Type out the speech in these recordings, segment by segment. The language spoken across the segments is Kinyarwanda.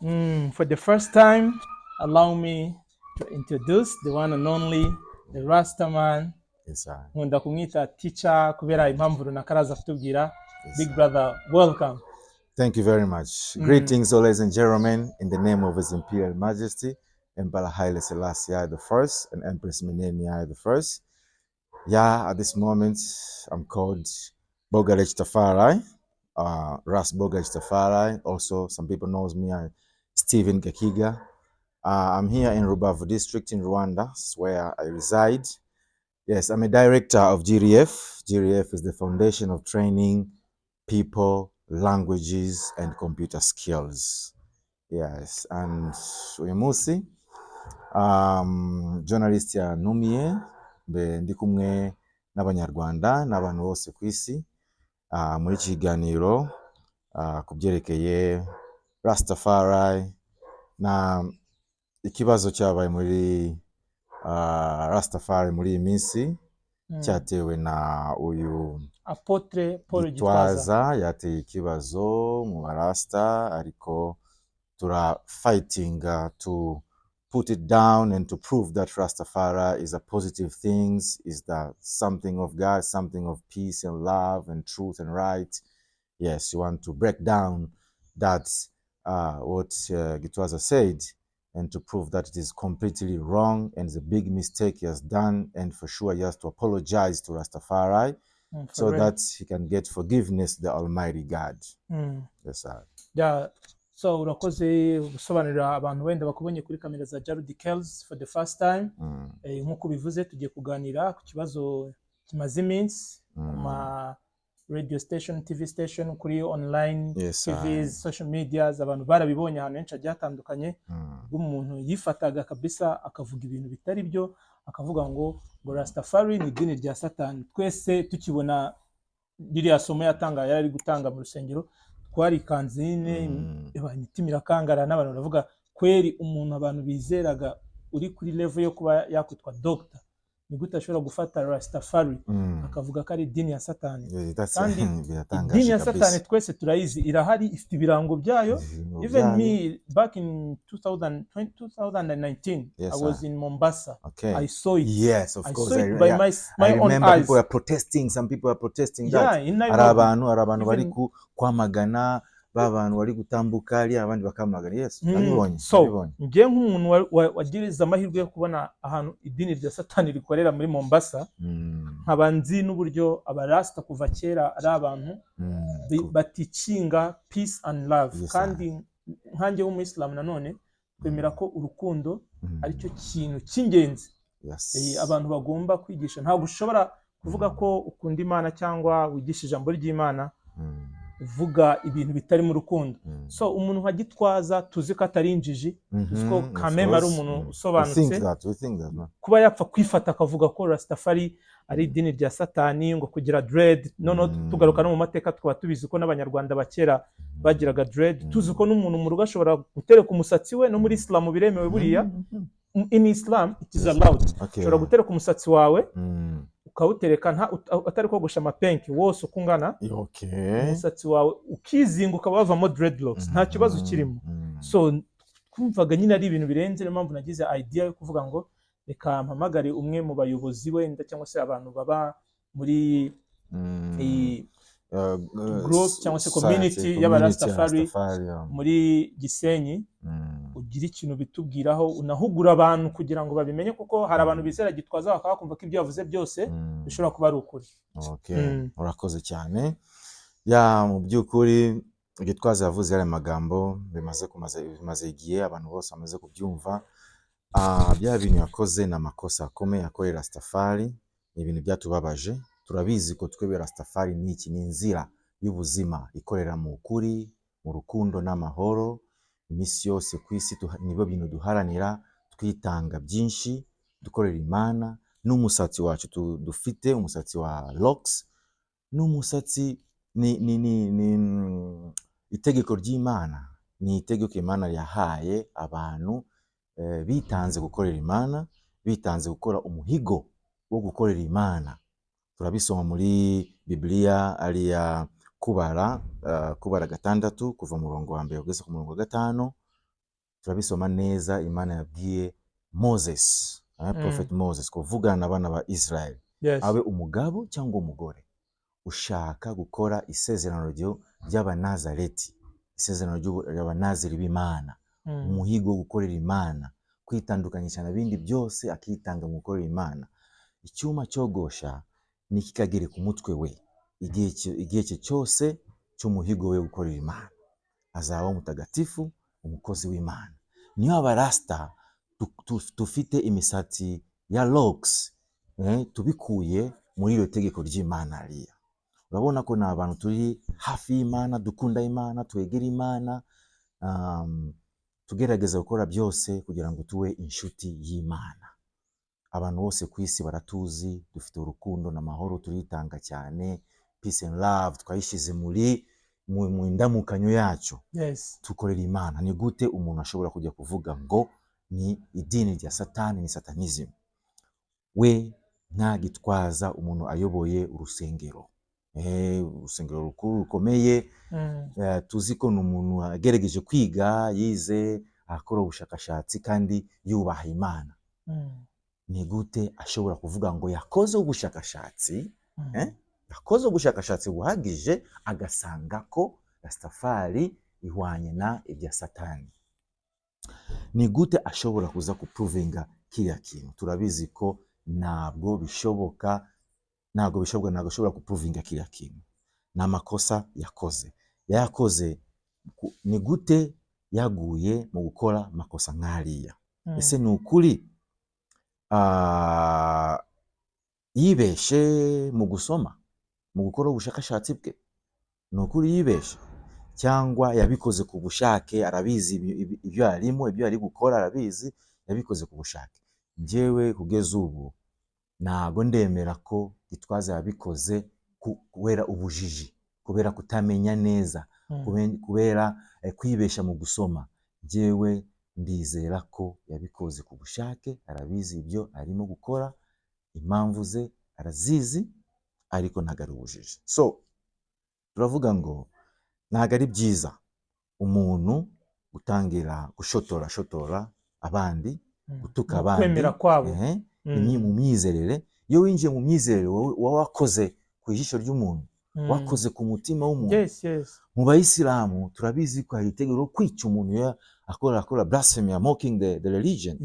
For the first time, allow me to introduce the one and only, the Rastaman. Yes, sir. Nkunda kumwita teacher kubera impamvu runaka araza kutubwira. Yes, Big sir. brother, welcome. Thank you very much. Greetings, all ladies and gentlemen, in the name of His Imperial Majesty, Emperor Haile Selassie I the First and Empress Menen I the First. Yeah, at this moment, I'm called Bogalech Tafari, Ras Bogalech Tafari. Also, some people knows me as Stephen Gakiga. I'm here in Rubavu district in Rwanda, it's where I reside. Yes, I'm a director of GRF. GRF is the foundation of training people, languages, and computer skills. Yes, and uyu munsi journalist yantumiye mbe ndi kumwe n'Abanyarwanda n'abantu bose ku isi muri iki kiganiro ku byerekeye Rastafari na ikibazo cyabaye muri Rastafari muri iyi minsi cyatewe na uyu Apôtre Paul Gitwaza. Gitwaza. Yateye ikibazo mu barasta, ariko tura fighting to put it down and to prove that Rastafari is a positive things, is the something of God, something of peace and love and truth and right. Yes, you want to break down that what Gitwaza said and to prove that it is completely wrong and it's a big mistake he has done, and for sure he has to apologize to Rastafari For so real. That he can get forgiveness the Almighty God. Yes, sir. Yeah. So urakoze gusobanurira abantu wenda bakubonye kuri kamera za Jarudi Kells for the first time. Nk'uko bivuze, tugiye kuganira ku kibazo kimaze iminsi ku ma radio station, TV station, kuri online TVs, social medias. Abantu barabibonye ahantu henshi hagiye hatandukanye, ubwo umuntu yifataga kabisa akavuga ibintu bitari byo, akavuga ngo Rastafari ni idini rya Satani. Twese tukibona ririya somo yatanga, yari ari gutanga mu rusengero, twarikanze nyine. Imitima irakangara n'abantu baravuga: kweri umuntu abantu bizeraga uri kuri level yo kuba yakwitwa doctor, ni gute ashobora gufata Rastafari akavuga ko ari idini ya Satani? Yeah, that's Kandi biratangaje idini ya kabisa. Satani twese turayizi, irahari, ifite ibirango byayo. Ibintu Even byayo. me, back in 2000, 2019, I was sir. in Mombasa. I saw it. Yes, of I course. saw it by my I my own remember eyes. people were protesting. Some people were protesting that. Yeah, in Hari Nairobi. abantu bari Even kwamagana ba bantu bari gutambuka hariya, abandi bakamagana. Yes, nabibonye, So nabibonye. njye nk'umuntu wagirize amahirwe yo kubona ahantu idini rya Satani rikorera muri Mombasa, nkaba nzi n'uburyo abarasta kuva kera ari abantu baticinga peace and love, kandi nkanjye w'umuyisilamu nanone twemera ko urukundo aricyo kintu cy'ingenzi abantu bagomba kwigisha. Ntabwo ushobora kuvuga ko ukunda Imana cyangwa wigisha ijambo ry'Imana uvuga ibintu bitari mu rukundo. So umuntu nka Gitwaza, tuzi ko atari injiji, tuzi ko Of kameme ari course. umuntu We usobanutse, think that, we think that, no? kuba yapfa kwifata akavuga ko Rastafari ari idini rya Satani, ngo kugira dread, noneho tugaruka no mu mateka, tukaba tubizi ko n'Abanyarwanda ba kera bagiraga dread, tuzi ko n'umuntu mu rugo ashobora gutereka umusatsi we, no muri Islam biremewe buriya. In Islam it is allowed. Ushobora gutereka umusatsi wawe, ukawutereka atari kogosha amapenki wose uko ungana, umusatsi wawe ukizinga ukaba wavamo dreadlocks, nta kibazo kirimo. So twumvaga nyine ari ibintu birenze. Niyo mpamvu nagize idea yo kuvuga ngo reka mpamagare umwe mu bayobozi wenda cyangwa se abantu baba muri iyi group cyangwa se society, community community y'Abarastafari Rastafari, yeah. muri Gisenyi, ugira ikintu bitubwiraho, unahugura abantu kugira ngo babimenye, kuko hari abantu bizera Gitwaza bakaba bakumva ko ibyo yavuze byose bishobora kuba ari ukuri. Okay. Urakoze cyane. Ya, mu by'ukuri Gitwaza yavuze aya magambo bimaze igihe, abantu bose bamaze kubyumva. Bya bintu yakoze ni amakosa akomeye yakoreye Rastafari, ni ibintu byatubabaje. Turabizi ko twebwe Rastafari ni iki? Ni inzira y'ubuzima ikorera mu kuri, mu rukundo n'amahoro. Iminsi yose ku isi nibyo bintu duharanira, twitanga byinshi, dukorera Imana. N'umusatsi wacu dufite umusatsi wa locks, n'umusatsi ni itegeko ry'Imana, ni itegeko Imana yahaye abantu bitanze gukorera Imana, bitanze gukora umuhigo wo gukorera Imana. Turabisoma muri Bibiliya ariya Kubara, Kubara 6, kuva mu murongo wa mbere kugeza ku murongo wa 5. Turabisoma neza. Imana yabwiye Moses, Prophet Moses, kuvugana n'abana ba Israel, abe umugabo cyangwa umugore ushaka gukora isezerano ry'Abanazareti, isezerano ry'Abanaziri b'Imana, umuhigo wo gukorera Imana, kwitandukanyisha na bindi byose, akitanga mu gukorera Imana, icyuma cyogosha ntikikagere ku mutwe we igihe cye cyose cy'umuhigo we wo gukorera Imana. Azaba mutagatifu, umukozi w'Imana. Niyo abarasta tufite imisatsi ya locks, tubikuye muri iryo tegeko ry'Imana. Riya urabona ko ni abantu turi hafi y'Imana, dukunda Imana, twegera Imana, tugerageza gukora byose kugira ngo tube inshuti y'Imana. Abantu bose ku isi baratuzi, dufite urukundo n'amahoro, turitanga cyane. Peace and love twayishyize muri mu indamukanyo yacu. Tukorera Imana. Ni gute umuntu ashobora kujya kuvuga ngo ni idini rya Satani, ni satanism? We nka Gitwaza, umuntu ayoboye urusengero, urusengero rukuru rukomeye, tuzi ko ni umuntu agerageje kwiga, yize, akora ubushakashatsi kandi yubaha Imana. Ni gute ashobora kuvuga ngo yakoze ubushakashatsi, yakoze ubushakashatsi buhagije, agasanga ko Rastafari ihwanye na ibya Satani? Ni gute ashobora kuza kuprovinga kiriya kintu? Turabizi ko ntabwo bishoboka, ntabwo bishoboka, ntabwo ashobora kuprovinga kiriya kintu. Ni amakosa yakoze, yayakoze. Ni gute yaguye mu gukora amakosa nk'ariya? Ese ni ukuri yibeshe mu gusoma, mu gukora ubushakashatsi bwe? Ni ukuri yibeshe, cyangwa yabikoze ku bushake? Arabizi ibyo arimo, ibyo ari gukora arabizi, yabikoze ku bushake. Njyewe kugeza ubu ntago ndemera ko Gitwaza yabikoze kubera ubujiji, kubera kutamenya neza, kubera kwibesha mu gusoma. Njyewe ndizera ko yabikoze ku bushake, arabizi ibyo arimo gukora, impamvu ze arazizi, ariko ntabwo ari ubujiji. So turavuga ngo ntabwo ari byiza umuntu gutangira gushotora shotora abandi, gutuka Mu abandi kwemera kwabo. Mu myizerere. Iyo winjiye mu myizerere, wowe uba wakoze ku ijisho ry'umuntu, wakoze ku mutima w'umuntu. Mu Bayisilamu turabizi ko hari itegeko ryo kwica umuntu iyo akora blasphemy, mocking the religion.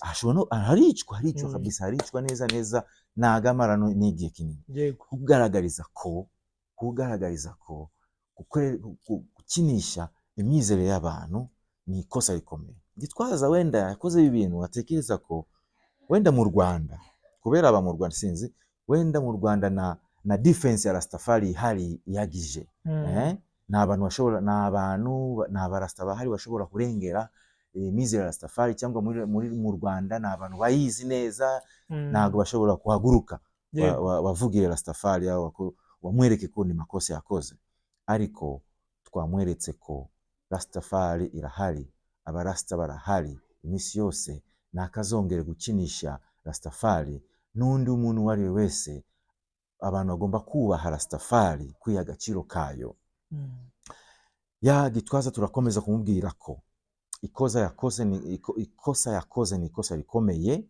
Ashobora no haricwa, haricwa kabisa, haricwa neza neza, ntagamara n'igihe kinini. Kugaragariza ko gukinisha imyizerere y'abantu ni ikosa rikomeye. Gitwaza wenda yakoze ibi bintu, atekereza ko wenda mu Rwanda, kubera aba mu Rwanda, sinzi, wenda mu Rwanda na defense ya Rastafari ihari ihagije. Ni abantu bashobora, ni abantu, ni abarasta bahari bashobora kurengera imyizerere ya Rastafari, cyangwa muri mu Rwanda ni abantu bayizi neza, ntabwo bashobora kuhaguruka bavugire Rastafari, wamwereke ko ni makosa yakoze. Ariko twamweretse ko Rastafari irahari, abarasta barahari iminsi yose, ntakazongere gukinisha Rastafari n'undi muntu uwo ari we wese. Abantu bagomba kubaha Rastafari, kwiha agaciro kayo. Ya Gitwaza turakomeza kumubwira ko ikosa yakoze ni ikosa rikomeye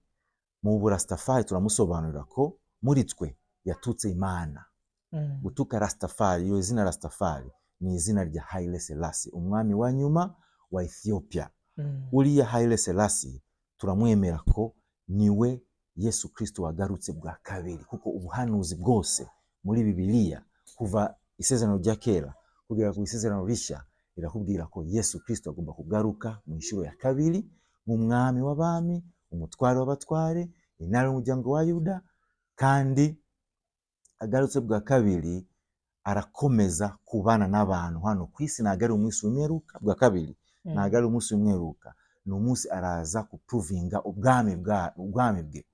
mu Burastafari. Turamusobanurira ko muri twe yatutse Imana. Gutuka Rastafari, iyo zina Rastafari ni izina rya Haile Selassie, umwami wa nyuma wa Ethiopia. Uriya Haile Selassie turamwemera ko niwe Yesu Kristo wagarutse bwa kabiri, kuko ubuhanuzi bwose muri Bibiliya, kuva isezerano rya kera kugera ku isezerano rishya, rirakubwira ko Yesu Kristo agomba kugaruka mu inshuro ya kabiri nk'umwami w'abami, umutware w'abatware, intare y'umuryango wa Yuda. Kandi agarutse bwa kabiri, arakomeza kubana n'abantu hano ku isi. Ntabwo ari umunsi w'imperuka bwa kabiri, ntabwo ari umunsi w'imperuka, ni umunsi araza kuprovinga ubwami bwe,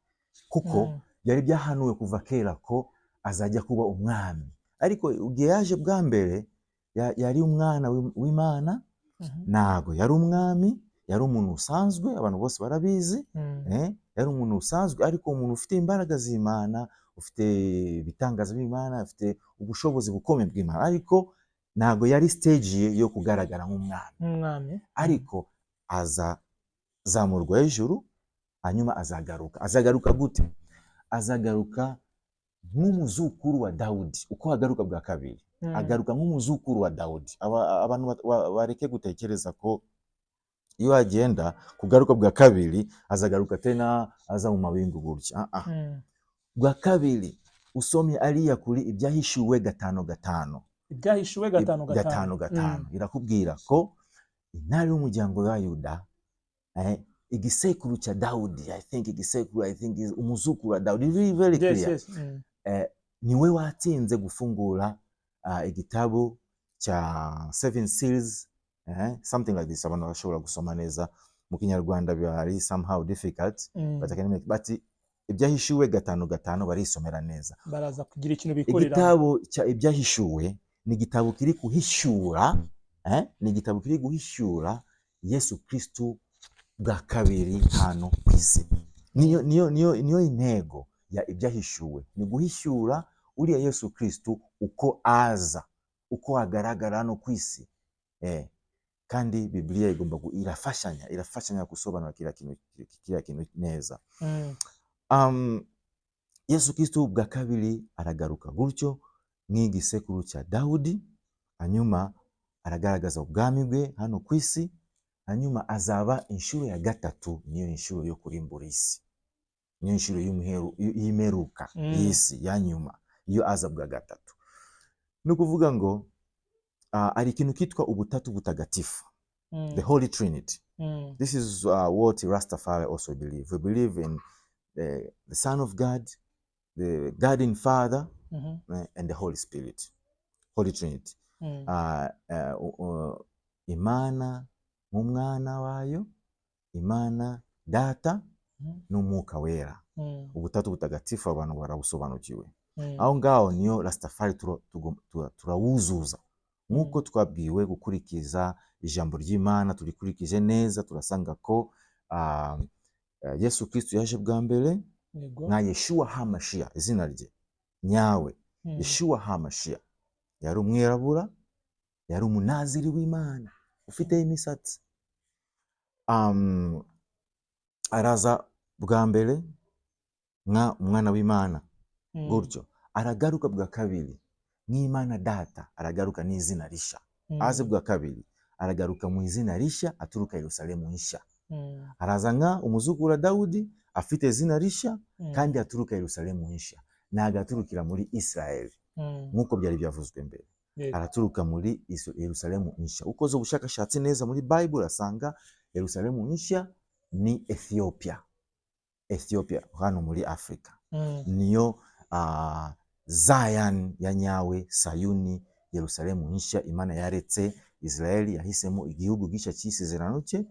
kuko byari byahanuwe kuva kera ko azajya kuba umwami. Ariko igihe yaje bwa mbere, yari umwana w'Imana, ntabwo yari umwami, yari umuntu usanzwe, abantu bose barabizi. Yari umuntu usanzwe, ariko umuntu ufite imbaraga z'Imana, ufite ibitangaza by'Imana, ufite ubushobozi bukomeye bw'Imana, ariko ntabwo yari stage ye yo kugaragara nk'umwami. Nk'umwami. Ariko Azazamurwa hejuru, hanyuma azagaruka. Azagaruka gute? Azagaruka nk'umuzukuru wa Dawudi. Uko agaruka bwa kabiri, agaruka nk'umuzukuru wa Dawudi. Abantu bareke gutekereza ko iyo agenda kugaruka bwa kabiri azagaruka tena aza mu mawingu gutya. Ah, ah. Bwa kabiri, usomye ariya kuri Ibyahishuwe 5:5. Ibyahishuwe 5:5. 5:5 irakubwira ko intare y'umuryango wa Yuda, igisekuru cya Dawudi, I think igisekuru, I think is umuzukuru wa Dawudi, very very clear. Niwe watsinze gufungura igitabo cya seven seals, something like this. Abantu bashobora gusoma neza mu Kinyarwanda, biba ari somehow difficult, but I can make, but Ibyahishuwe 5:5 barisomera neza. Baraza kugira ikintu bikorera. Igitabo cya Ibyahishuwe ni igitabo kiri guhishura, ni igitabo kiri guhishura Yesu Kristu bwa kabiri hano ku isi. Niyo intego ya Ibyahishuwe, ni guhishura uriya Yesu Kristu uko aza, uko agaragara hano ku isi. Kandi Bibiliya igomba irafashanya gusobanura kiriya kintu neza. Yesu Kristo bwa kabiri aragaruka gutyo nk'igisekuru cya Dawudi, hanyuma aragaragaza ubwami bwe hano ku isi. Hanyuma azaba inshuro ya gatatu, niyo inshuro yo kurimbura isi, niyo inshuro y'imperuka y'isi ya nyuma. Iyo aza bwa gatatu, ni ukuvuga ngo hari ikintu kitwa Ubutatu Butagatifu, the Holy Trinity. This is what Rastafari also believe. We believe in the Son of God, the God in Father, and the Holy Spirit. Holy Trinity. Imana nk'umwana wayo, Imana Data n'Umwuka Wera. Ubutatu Butagatifu abantu barabusobanukiwe. Aho ngaho niyo Rastafari turawuzuza nk'uko twabwiwe gukurikiza ijambo ry'Imana. Turikurikije neza, turasanga ko Yesu Kristo yaje bwa mbere nka Yeshua Hamashia, izina rye nyawe. Yeshua Hamashia yari umwirabura, yari umunaziri w'Imana ufite imisatsi. Araza bwa mbere nka umwana w'Imana gutyo. Aragaruka bwa kabiri nk'Imana Data, aragaruka n'izina rishya. Aze bwa kabiri, aragaruka mu izina rishya, aturuka Yerusalemu nshya. Araza nka umuzukuru wa Dawudi, afite izina rishya, kandi aturuka Yerusalemu nshya, ntabwo aturukira muri Israel nk'uko byari byavuzwe mbere. Araturuka muri Yerusalemu nshya. Ukoze ubushakashatsi neza muri Bible, asanga Yerusalemu nshya ni Ethiopia, Ethiopia hano muri Afrika. Niyo Zion ya nyawe, Sayuni, Yerusalemu nshya Imana yaretse Israeli. Yahisemo igihugu gishya cy'isezerano cye,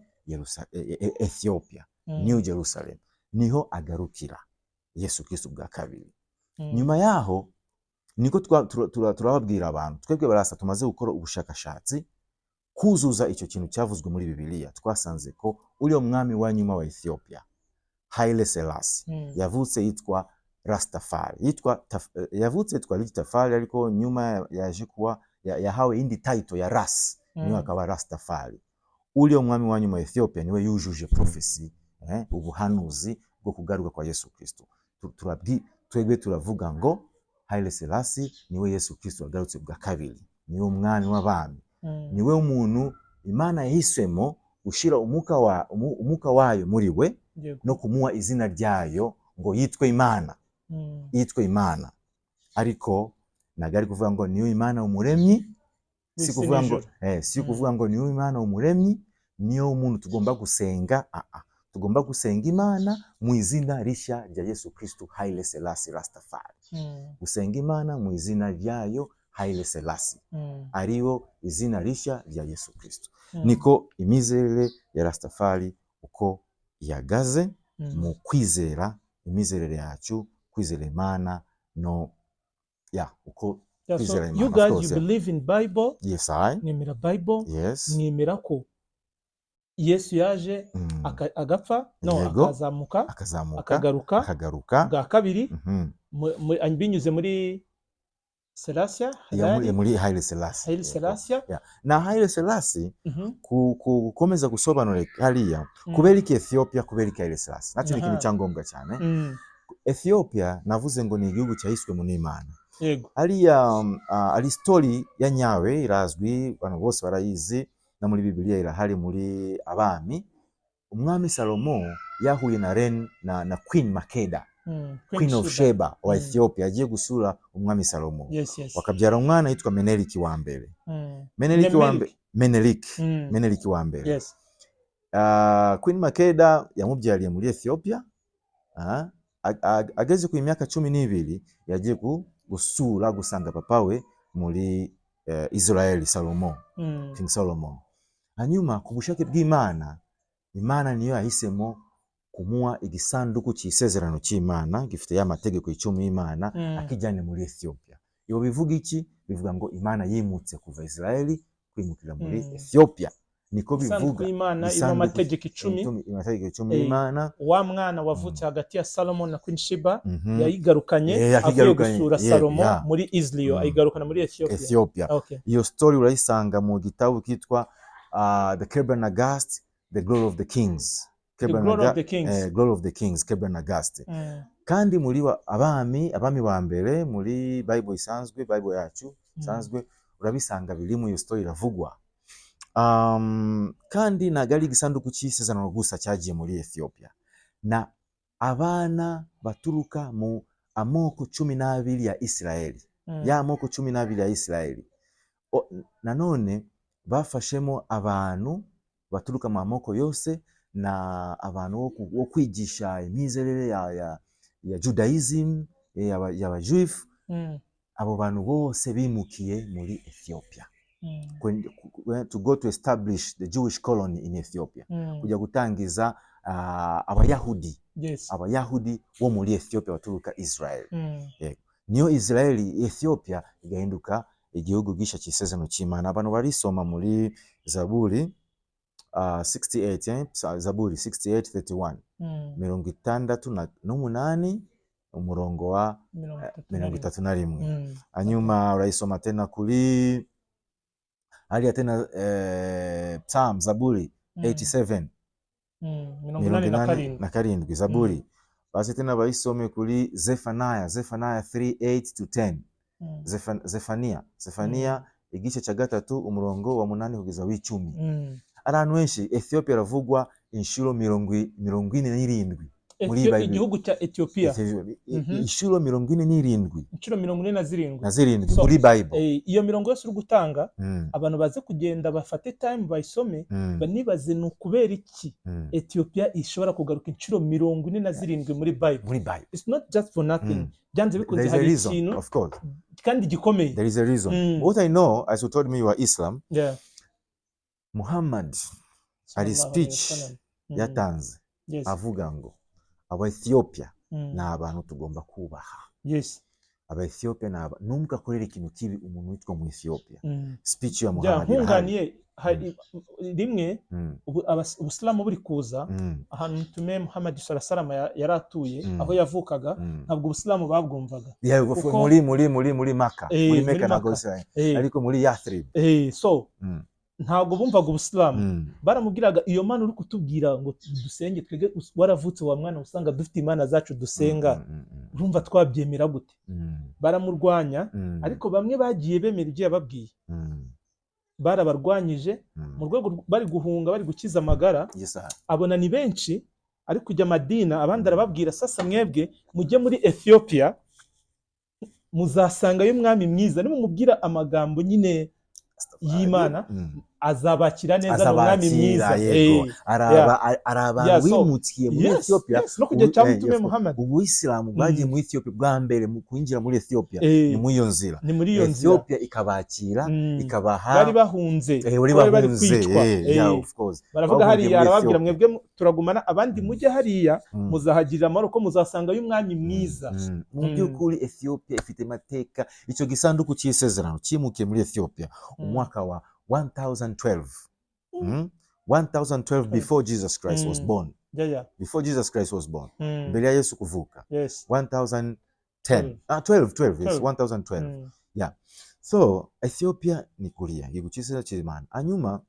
Ethiopia, New Jerusalem. Niho agarukira Yesu Kristo bwa kabiri. Nyuma yaho niko turababwira abantu, twebwe barasa tumaze gukora ubushakashatsi kuzuza icyo kintu cyavuzwe muri Bibiliya, twasanze ko uriya mwami wa nyuma wa Ethiopia, Haile Selassie, yavutse yitwa Rastafari, yavutse yitwa Lij Tafari, ariko nyuma yaje kuba yahawe indi title ya Ras, niyo akaba Rastafari. Uriya mwami wa nyuma wa Ethiopia niwe yujuje prophecy, ubuhanuzi bwo kugaruka kwa Yesu Kristo. Twebwe turavuga ngo Haile Selassie niwe Yesu Kristo wagarutse bwa kabiri, niwe umwami w'abami, niwe umuntu Imana yahisemo gushyira umwuka wayo muri we no kumuha izina ryayo ngo yitwe Imana. Yitwe Imana, ariko ntabwo ari kuvuga ngo niyo Imana umuremyi, si w'isi kuvuga ngo n'ijuru. Si kuvuga ngo niyo Imana umuremyi, niyo umuntu tugomba gusenga. Ah, ah. Tugomba gusenga Imana mu izina rishya rya Yesu Kristo Haile Selassie Rastafari. Gusenga Imana mu izina ryayo Haile Selassie, ariyo izina rishya rya Yesu Kristo. Niko imizerere ya Rastafari uko ihagaze mu kwizera, imizerere yacu kwizera Imana no ya uko Yeah, so kwizera Imana, you of guys, course, you yeah. believe in Bible? Yes, I Mwemera Bible? Yes. Mwemera ko Yesu yaje, agapfa, no akazamuka, akazamuka, akagaruka akagaruka bwa kabiri, binyuze muri Selassie. Ya muri, Haile muri Haile Selassie. Haile Selassie. Yeah. Na Haile Selassie, gukomeza gusobanura hariya, kubera iki Ethiopia, kubera iki Haile Selassie, nacyo ni ikintu cyangombwa cyane. Ethiopia navuze ngo ni igihugu cyahiswemo n'Imana. Hariya ari story ya nyawe, irazwi, abantu bose barayizi, no muri Bibiliya irahari, muri Abami. Umwami Salomo yahuye na Ren na Queen Makeda, Queen of Sheba. Sheba wa Ethiopia, agiye gusura umwami Salomo, bakabyara umwana yitwa Menelik wa mbere. Menelik wa mbere, Menelik, Menelik wa mbere. Queen Makeda yamubyariye muri Ethiopia. Ageze ku myaka 12 yagiye gusura, gusanga papa we muri Israel, Salomo, King Solomon. Hanyuma ku bushake bw'Imana, Imana niyo yahisemo kumuha igisanduku cy'isezerano cy'Imana gifite ya mategeko 10 y'Imana, akijyane muri Ethiopia. Ibo bivuga iki? Bivuga ngo Imana yimutse kuva Israeli kwimukira muri Ethiopia, niko Isanduku bivuga. y'Imana irimo Isanduku amategeko 10. Amategeko 10 y'Imana. Wa mwana wavutse hagati ya Solomon na Queen Sheba yayigarukanye Yeah, avuye yakigarukanye. gusura Salomo muri Israel, ayigarukana muri Ethiopia. Ethiopia. Iyo story urayisanga mu gitabo kitwa The Kebra Nagast, The Glory of the Kings. The Kebra Glory of the Kings. Glory of the Kings, Kebra Nagast. Kandi muri abami ba mbere muri Bible isanzwe, Bible yacu isanzwe, urabisanga birimo, iyo story iravugwa. Kandi ntabwo ari igisanduku cy'isezerano gusa cyagiye muri Ethiopia, na abana baturuka mu amoko 12 ya Israeli, ya moko 12 ya Israeli. Nanone bafashemo abantu baturuka mu amoko yose, na abantu bo kwigisha imyizerere ya Judaism, y'aba Juif. Abo bantu bose bimukiye muri Ethiopia to go to establish the Jewish colony in Ethiopia, kujya gutangiza abayahudi, abayahudi bo muri Ethiopia baturuka Israel. Niyo Israeli, Ethiopia igahinduka igihugu gisha cy'isezerano cy'Imana. Abantu barisoma muri Zaburi 68, Zaburi 68:31, 68, umurongo wa 31. 31. Hanyuma urayisoma tena kuri hariya tena, Psalm, Zaburi 87, mirongo mirongo inani na inani karindwi. na karindwi, Zaburi. Basi tena bayisome kuri Zefanaya, Zefanaya 3:8 to 10. Zefania igice cya gatatu, umurongo wa 8 kugeza w'icumi. Ari ahantu henshi Ethiopia iravugwa inshuro 47 muri Bible. Igihugu cya Ethiopia. Ethiopia, inshuro 47. Inshuro 47. Na zirindwi So, muri Bible. Iyo mirongo yose uri gutanga, abantu baze kugenda bafate time bayisome, banibaze ni ukubera iki Ethiopia ishobora kugaruka inshuro 47 muri Bible. Muri Bible. It's not just for nothing. Byanze bikunze There is a hari reason, ikintu of course. kandi gikomeye. There is a reason. What I know, as you told me you are Islam, Muhammad hari Sallallahu speech alayhi wasallam. yatanze avuga ngo aba Ethiopia ni abantu tugomba kubaha. Aba Ethiopia ni aba ntugakorere ikintu kibi umuntu witwa mu Ethiopia. Speech ya Bya Muhammad irahari. nkunganiye rimwe, ubu ubusilamu buri kuza, ahantu Mtume Muhammad sallallahu alaihi yari atuye, aho yavukaga, ntabwo ubusilamu babwumvaga. Yeah, muri Maka, muri muri Mecca ntabwo Maka. Ariko muri Yathrib. So ntabwo bumvaga ubusilamu. Baramubwiraga, iyo mana uri kutubwira ngo dusenge twebwe, waravutse wa mwana, usanga dufite imana zacu dusenga, urumva twabyemera gute? Baramurwanya, ariko bamwe bagiye bemera ibyo yababwiye. Barabarwanyije mu rwego bari guhunga, bari gukiza amagara. Yes, sir. Abona ni benshi ari kujya Madina, abandi arababwira, sasa mwebwe mujye muri Ethiopia, muzasangayo umwami mwiza, nimumubwira amagambo nyine y'Imana, azabakira neza, ni umwami Azabakira, mwiza. yego. Ari abantu Yeah, so, bimukiye muri Ethiopia. Yes, no kujya cya Mtume Muhammad. Ubuyisilamu bwagiye muri Ethiopia bwa mbere, mu kwinjira muri Ethiopia, ni muri iyo nzira. Ni muri iyo nzira. Ethiopia ikabakira, ikabaha. Bari bahunze, Bari bari bahunze, kwicwa. Yeah, of course. Baravuga Bahungiye hariya, muri arababwira, Ethiopia. mwebwe turagumana, abandi mujye hariya, muzahagirira amahoro ko muzasangayo umwami mwiza. Mu by'ukuri Ethiopia ifite amateka. Icyo gisanduku cy'isezerano cyimukiye muri Ethiopia umwaka wa 1012, 1012 before Jesus Christ was born. Before Jesus Christ was born, mbere ya Yesu kuvuka. 1010, ah, 12, 12, yes. 12. 1012. Yeah, so Ethiopia ni kuriya igihugu cy'Isirayeli cy'Imana. Hanyuma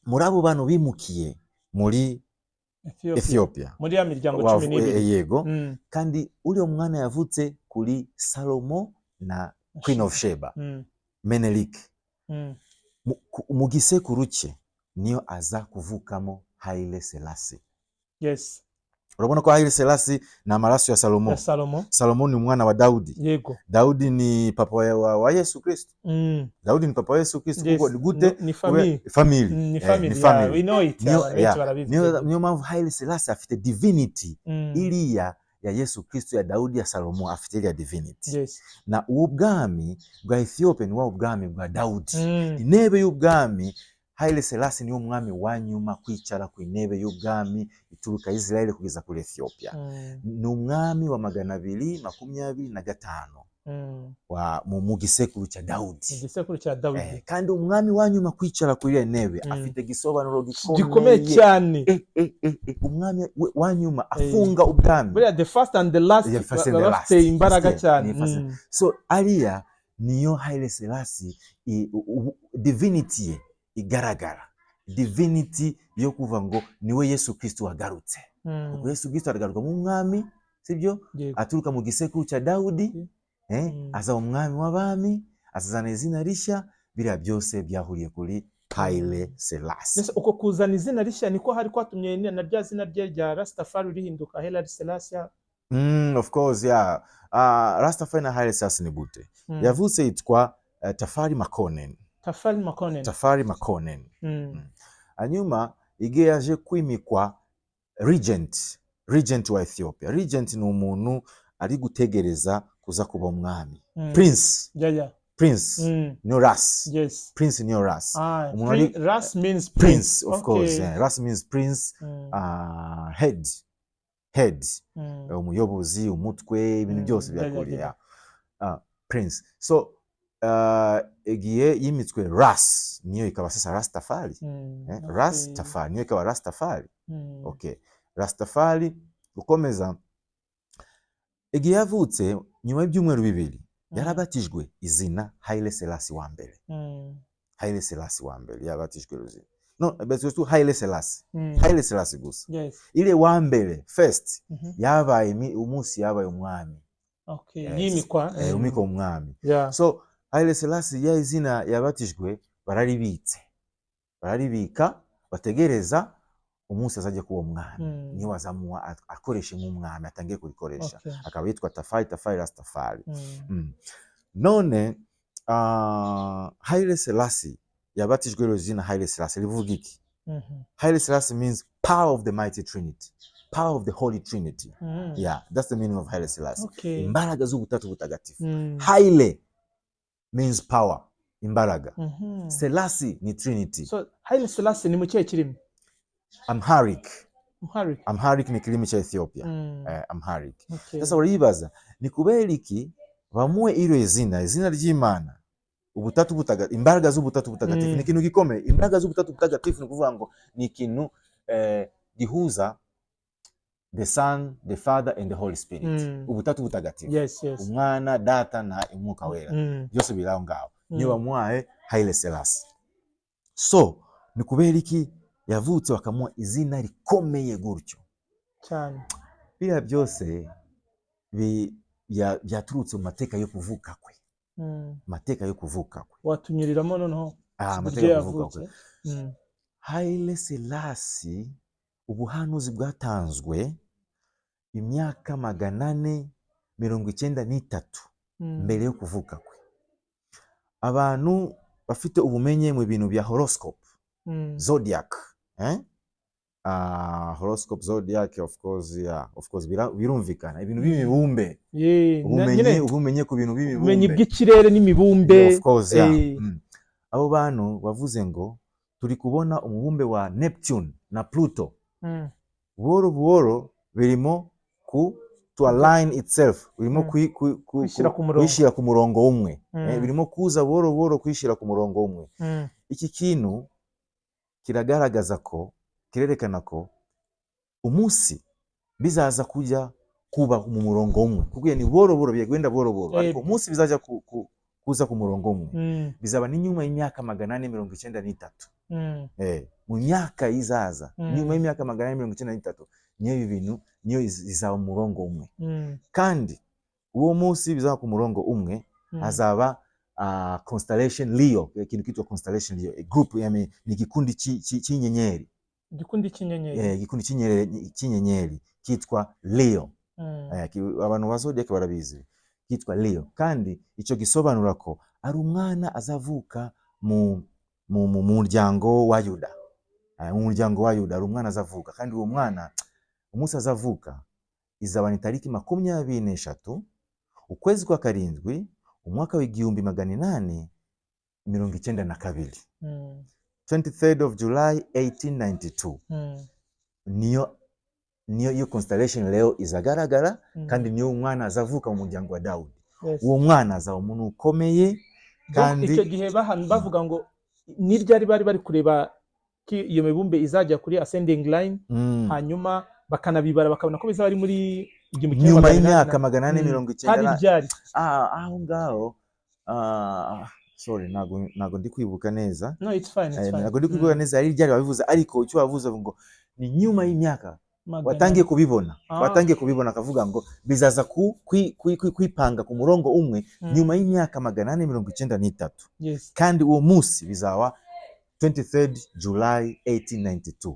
muri abo bantu bimukiye muri Ethiopia. Ethiopia, Muri ya miryango cumi n'ibiri. Yego. Kandi uriya mwana yavutse kuri Salomo na Queen of Sheba, Menelik. Mu gisekuru cye niyo aza kuvukamo Haile Selassie. Urabona ko Haile Selassie ni amaraso ya Salomo. Ya Salomo. Salomo ni umwana wa Daudi. Daudi ni papa wa Yesu Kristo. Daudi ni papa wa Yesu Kristo. Kuko ni gute? Ni famille. Family. Ni family. Ni family. Yeah, we know it. Abantu benshi barabizi. Niyo mpamvu Haile Selassie afite divinity iriya ya Yesu Kristo, ya Daudi, ya Salomo. Afite iriya divinity. Na ubu bwami bwa Ethiopia ni wa bwami bwa Daudi. Intebe y'ubwami, Haile Selassie niwe umwami wa nyuma kwicara ku intebe y'ubwami ituruka Israel kugeza kuri Ethiopia. Ni umwami wa 225 wa mu gisekuru cya Daudi. Igisekuru cya Dawidi. Kandi umwami wa nyuma kwicara kuri iyo ntebe afite igisobanuro gikomeye gikomeye. cyane. Umwami wa nyuma afunga ubwami. Buriya the first and the last The first and baba the last. bafite imbaraga First, cyane. ni first. So ariya niyo Haile Selassie divinity ye igaragara, divinity yo kuva ngo niwe Yesu Kristo wagarutse, kuko Yesu Kristo aragaruka nk'umwami, sibyo? Yego. Aturuka mu gisekuru cya Dawudi, azaba umwami w'abami, azazana izina rishya. Biriya byose byahuriye kuri Haile Selassie. Mbese uko kuzana izina rishya niko hari kwatumye na rya zina rye rya Rastafari rihinduka Haile Selassie? Of course, yeah. Rastafari na Haile Selassie ni gute? Yavutse yitwa Tafari Makonnen. Tafari Makonnen. Tafari Makonnen. Hanyuma igihe yaje kwimikwa regent wa Ethiopia. Regent ni umuntu ari gutegereza kuza kuba umwami. Prince. Prince. Niyo ras. Prince niyo ras. Umuntu Ras means prince, prince. Of course. Yeah. Ras means prince, head. Umuyobozi, umutwe, ibintu byose byakuriye. Prince. So igihe yimitswe ras niyo ikaba sasa Rastafari. Rastafari niyo ikaba Rastafari. Okay. Rastafari gukomeza, igihe yavutse nyuma y'ibyumweru 2 yarabatijwe izina Haile Selassie wa mbere. Haile Selassie wa mbere yabatijwe izina. No, batijwe tu Haile Selassie. Haile Selassie gusa. Ile wa mbere, first, yabaye umunsi yabaye umwami. Yimikwa. Umwiko umwami. So Haile Selassie ya izina yabatijwe bararibitse. Bararibika bategereza umunsi azajya kuba umwami. Niyo azamuha akoreshe nk'umwami, atangiye kurikoresha. Akaba yitwa Tafari, Tafari Rastafari. None Haile Selassie yabatijwe rero izina Haile Selassie rivuga iki? Haile Selassie means power of the mighty Trinity, power of the Holy Trinity. Yeah, that's the meaning of Haile Selassie. Imbaraga z'ubutatu butagatifu. Haile means power, imbaraga. Selassie ni Trinity. So Haile Selassie ni mu kihe kirimi? Amharic. Amharic. Amharic ni kirimi cha Ethiopia. Amharic. Sasa uribaza ni kubera iki bamuwe iro izina, izina ry'Imana, ubutatu butagatifu, imbaraga z'ubutatu butagatifu. Ni ikintu gikomeye. Imbaraga z'ubutatu butagatifu ni ukuvuga ngo ni ikintu gihuza the Son, the Father and the Holy Spirit. Ubutatu butagatifu, umwana, data na umwuka wera. Byose biri aho ngaho. Niyo bamuhaye Haile Selassie. So ni kubera iki yavutse bakamuha izina rikomeye gutyo? Cyane. Biriya byose byaturutse mu mateka yo kuvuka kwe. Amateka yo kuvuka kwe. Watunyuriramo noneho amateka uburyo yo kuvuka kwe. yavutse. Haile Selassie, ubuhanuzi bwatanzwe imyaka 493 mbere yo kuvuka kwe. Abantu bafite ubumenyi mu bintu bya horoscope, zodiac, eh? Horoscope, zodiac, of course, yeah, of course, birumvikana ibintu by'imibumbe. Ye, ubumenyi nyine ubumenyi ku bintu ubumenyi by'imibumbe bw'ikirere n'imibumbe. Yeah, of course, yeah. Abo bantu bavuze ngo turi kubona umubumbe wa Neptune na Pluto buhoro buhoro birimo ku to align itself, birimo Kwishyira ku murongo. kwishyira ku murongo umwe. Birimo kuza buhoro buhoro kwishyira ku murongo umwe. Iki kintu kiragaragaza ko, kirerekana ko umunsi bizaza kujya Kuba mu murongo umwe, kuko ni buhoro buhoro bigenda, buhoro buhoro. Ariko umunsi bizajya kuza ku murongo umwe, bizaba ni nyuma y'imyaka 493. Mu myaka izaza, nyuma y'imyaka 493, niyo ibi bintu niyo izaba mu murongo umwe. Kandi uwo munsi bizaba ku murongo umwe, hazaba constellation Leo, ikintu kitwa constellation Leo, a group, I mean, ni igikundi cy'inyenyeri. Igikundi cy'inyenyeri. Igikundi cy'inyenyeri kitwa Leo. Abantu ba zodiac barabizi, kitwa Leo. Kandi icyo gisobanura ko ari umwana azavuka mu muryango wa Yuda. Mu muryango wa Yuda hari umwana azavuka, kandi uwo mwana umunsi azavuka izaba ni tariki 23 ukwezi kwa karindwi umwaka w'1892, 23rd of July 1892. Niyo iyo constellation Leo izagaragara, kandi niyo umwana azavuka mu muryango wa Dawudi. Uwo mwana azaba umuntu ukomeye. Donc, kandi icyo gihe bavuga ngo ni ryari bari kureba ko iyo mibumbe izajya kuri ascending line, hanyuma bakanabibara bakabona ko bizaba ari muri igihumbi kimwe nyuma magana inani y'imyaka magana ane mirongo icyenda hari ryari? Aho ngaho, sorry, ntago ndi kwibuka neza. No, it's fine, it's fine. Ntago ndi kwibuka neza ari ryari babivuze, ariko icyo bavuze ngo ni nyuma y'imyaka Magana watangiye kubibona. Watangiye kubibona, akavuga ngo bizaza kwipanga ku murongo umwe nyuma y'imyaka 493. Kandi uwo munsi bizaba 23rd July 1892.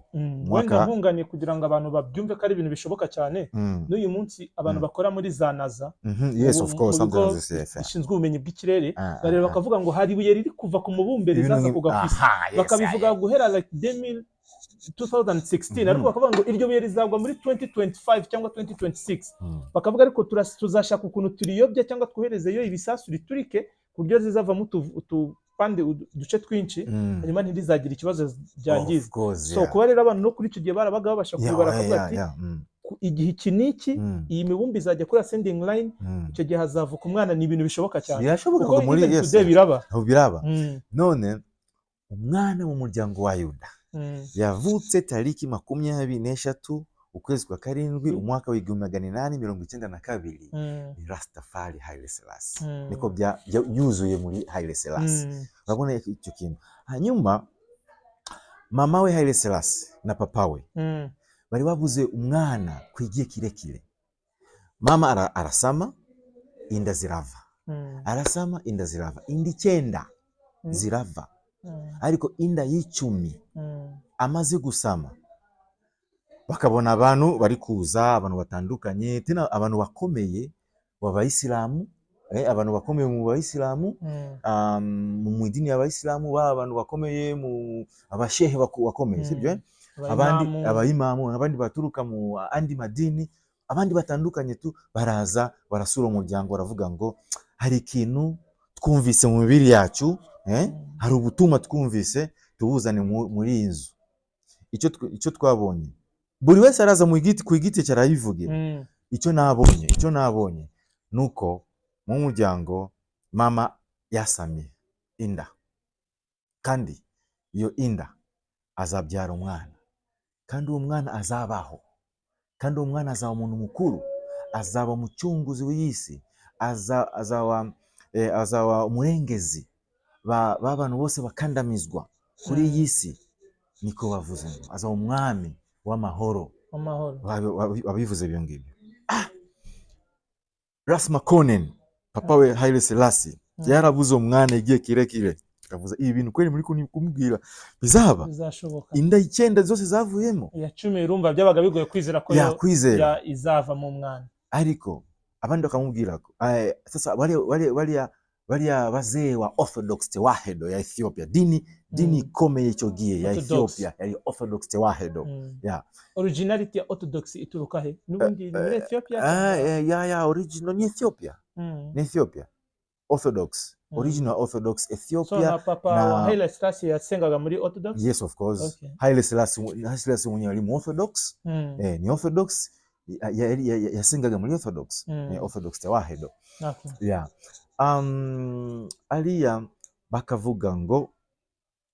Wenda nkunganiye kugira ngo abantu babyumve ko ari ibintu bishoboka cyane, n'uyu munsi abantu bakora muri za NASA, Yes, of course, mu bigo sometimes yes, yeah. bishinzwe ubumenyi bw'ikirere, bareba bakavuga ngo hari ibuye riri kuva ku mubumbe Ibintu rizaza kugwa ku isi. Bakabivuga guhera like 2016, ariko bakavuga ngo iryo buye rizagwa muri 2025 cyangwa 2026. Bakavuga ariko tuzashaka ukuntu turiyobya cyangwa twoherezeyo ibisasu riturike ku buryo zizavamo utupande, uduce twinshi, hanyuma ntirizagira ikibazo byangiza. Of course, So kuba rero abantu no kuri icyo gihe barabaga babasha kubibara, bakavuga ati igihe iki n'iki, iyi mibumbe izajya kuri ascending line, icyo gihe hazavuka umwana, ni ibintu bishoboka cyane. Birashoboka kuko ko muri even yes, today biraba. Aho biraba. None umwana mu muryango wa Yuda yavutse tariki 23 ukwezi kwa karindwi umwaka w'1892, ni Rastafari Haile Selassie. Niko byuzuye muri Haile Selassie. Urabona icyo kintu. Hanyuma mama we Haile Selassie na papa we bari babuze umwana ku igihe kirekire. Mama arasama, inda zirava. Arasama, inda zirava, inda icyenda zirava. Ariko inda y'icumi amaze gusama, bakabona abantu bari kuza, abantu batandukanye, tena abantu bakomeye b'abayisilamu, abantu bakomeye mu bayisilamu, mu idini y'abayisilamu, ba abantu bakomeye mu abashehe bakomeye, sibyo, eh? Abandi Abayimamu. Abayimamu, abandi baturuka mu andi madini, abandi batandukanye tu, baraza barasura umuryango, baravuga ngo hari ikintu twumvise mu mibiri yacu, eh? Hari ubutumwa twumvise, tubuzane muri iyi nzu. Icyo twabonye, buri wese araza mu giti ku giti cye arabivugira. Icyo nabonye nuko mu muryango mama yasamye inda, kandi iyo inda azabyara umwana, kandi uwo mwana azabaho, kandi uwo mwana azaba umuntu mukuru, azaba umucunguzi w'isi, azaba umurengezi b'abantu bose bakandamizwa kuri iyi si. Niko bavuze ngo azaba umwami w'amahoro. Amahoro. Babivuze ibyo ngibyo. Ras Makonnen, papa we Haile Selassie, yarabuze umwana igihe kirekire, akavuza ibi bintu kweli muri kumbwira bizaba? Bizashoboka? Inda icyenda zose zavuyemo. Iya 10 urumva byabaga bigoye kwizera ko yo Yakwizera. Izava mu mwana. Ariko abandi bakamubwira ko sasa bariya bazee wa Orthodox Tewahedo ya Ethiopia, dini ikomeye icyo gihe ya Orthodox. Ethiopia yari Orthodox Tewahedo. Originality ya Orthodox ituruka he n'ubundi? Ni muri Ethiopia cyangwa? Ya, original ni Ethiopia. Ni Ethiopia Orthodox. Original Orthodox So Ethiopia. na papa wa Haile Selassie yasengaga muri Orthodox? Yes, of course. Haile Selassie mwenyewe ari mu Orthodox. Ni Orthodox, yasengaga muri Orthodox. Orthodox Tewahedo. Yeah. Ariya bakavuga ngo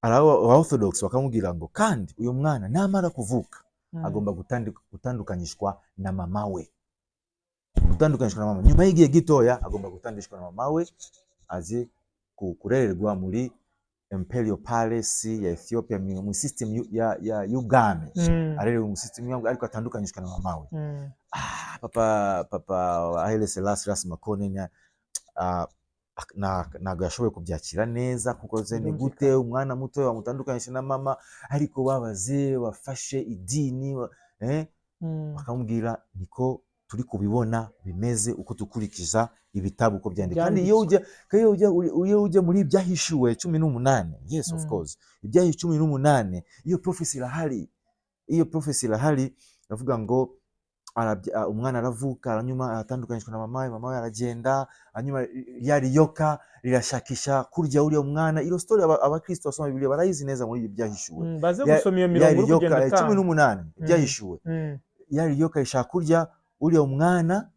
aba Orthodox bakamubwira ngo kandi uyu mwana namara kuvuka agomba gutandukanyishwa na mama we. Gutandukanyishwa na mama, nyuma y'igihe gitoya agomba gutandishwa na mama we, azi kurererwa muri Imperial Palace ya Ethiopia, mu system ya y'ubwami. Arerewe mu system y'ubwami, ariko atandukanyishwa na mama we. Ah, papa wa Haile Selassie, Ras Makonnen, ntabwo yashoboye kubyakira neza, kuko ze ni gute umwana muto wamutandukanyije na mama? Ariko babaze bafashe idini bakamubwira niko turi kubibona bimeze, uko dukurikiza ibitabo uko byanditse. Kandi iyo Byanditswe. ujya kandi iyo ujya muri Ibyahishuwe 18, yes, of course, Ibyahishuwe 18, iyo prophecy irahari, iyo prophecy irahari. Iravuga ngo umwana aravuka, hanyuma aratandukanyijwe na mama we, mama we aragenda, hanyuma rya riyoka rirashakisha kurya uriya mwana. Iyo story abakristo basoma Bibiliya barayizi neza muri ibyo Byahishuwe. Baze gusoma iyo rya mirongo uri riyoka kugenda cumi utanga. n'umunani, Ibyahishuwe. Ya riyoka rishaka kurya uriya mwana,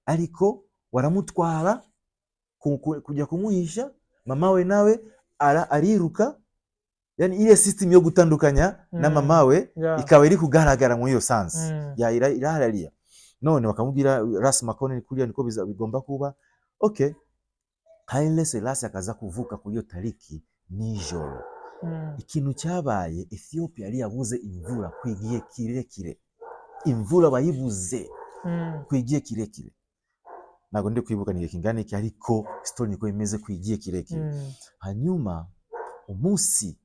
ariko baramutwara kujya kumuhisha. Mama we nawe ariruka, yani ile system yo gutandukanya na mama we ikaba iri kugaragara muri iyo sense. Ya iraharariya. None bakamubwira Ras Makonnen kuriya niko bigomba kuba. Okay, Haile Selassie akaza kuvuka kuri iyo tariki nijoro. Ikintu cyabaye, Ethiopia yari yabuze imvura ku igihe kirekire, imvura bayibuze ku igihe kirekire. Ntabwo ndi kwibuka ni igihe kingana iki, ariko story niko imeze, ku igihe kirekire. Hanyuma umunsi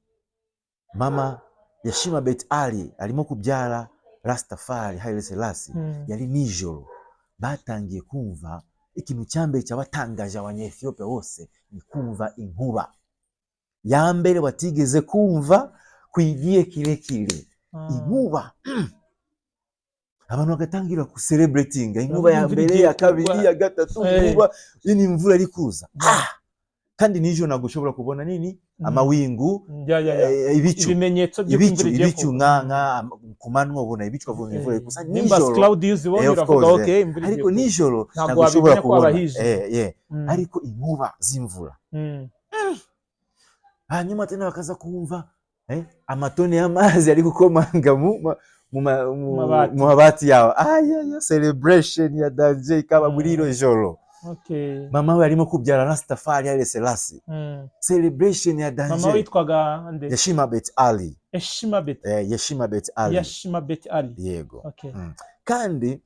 mama Yeshimabet Ali arimo kubyara Rastafari Haile Selassie, yari nijoro, batangiye kumva ikintu cya mbere cyabatangaje Abanya-Ethiopia bose ni kumva inkuba ya mbere batigeze kumva ku igihe kirekire. Inkuba, abantu bagatangira kucelebratinga inkuba ya Imvura mbere, igiye ya kabiri, kugwa. ya gatatu. Inkuba iyi ni imvura iri kuza. Ah! Kandi nijoro ntabwo ushobora kubona nini, amawingu, Ya. ibicu, Ibimenyetso by'uko ibicu, imvura igiye ibicu. kugwa. Nka ku manywa ubona ibicu, ukavuga imvura iri gusa. Nimba Nijoro, cloud iyo uzibonye of uravuga course, okay, imvura igiye ariko kugwa. nijoro Ntabwo ntabwo ushobora wabimenya ko haba kubona. hije. Ariko inkuba z'imvura. Hanyuma tena bakaza kumva amatone y'amazi ari gukomanga mu Mabati. mu mabati yawe. Aya celebration ya danger ikaba muri iro joro. Mama we arimo kubyara Rastafari Haile Selassie. Celebration ya Mama danger. witwaga nde? Yeshimabet Ali. Eshimabet. Yeshimabet Ali. Yashimabet Ali. Yego. Okay. Kandi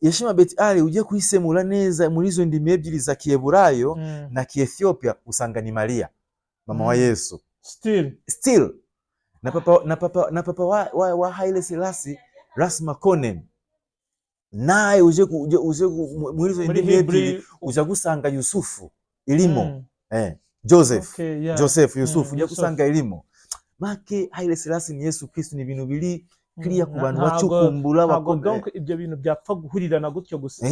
Yeshimabet Ali ujye kuyisemura neza muri izo ndimi ebyiri za Kiheburayo na Kiethiopia, usanga ni Maria mama wa Yesu. Still. Still na papa wa Haile Selassie, Ras Makonnen, naye uje muri izo Muri ndimi ebyiri Hebrew. uja gusanga Yusufu irimo, Joseph. Joseph, Yusufu, ujya Yusuf. gusanga irimo make Haile Selassie ni Yesu Kristo. Ni ibintu biri clear ku bantu bacukumbura Ntabwo bakomeye. donc ibyo bintu byapfa guhurirana gutyo gusa.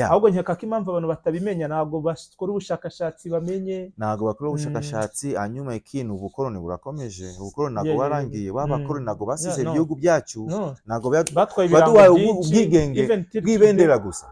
Ahubwo nkeka ko impamvu abantu batabimenya, ntabwo bakora ubushakashatsi bamenye. Ntabwo bakora ubushakashatsi. Hanyuma ikintu, ubukoroni burakomeje, ubukoroni ntabwo bwarangiye. Ba bakoroni ntabwo basize Yeah, no. ibihugu byacu. No. Ntabwo Batwaye ibirango baduhaye byinshi, ubwigenge even till bw'ibendera gusa.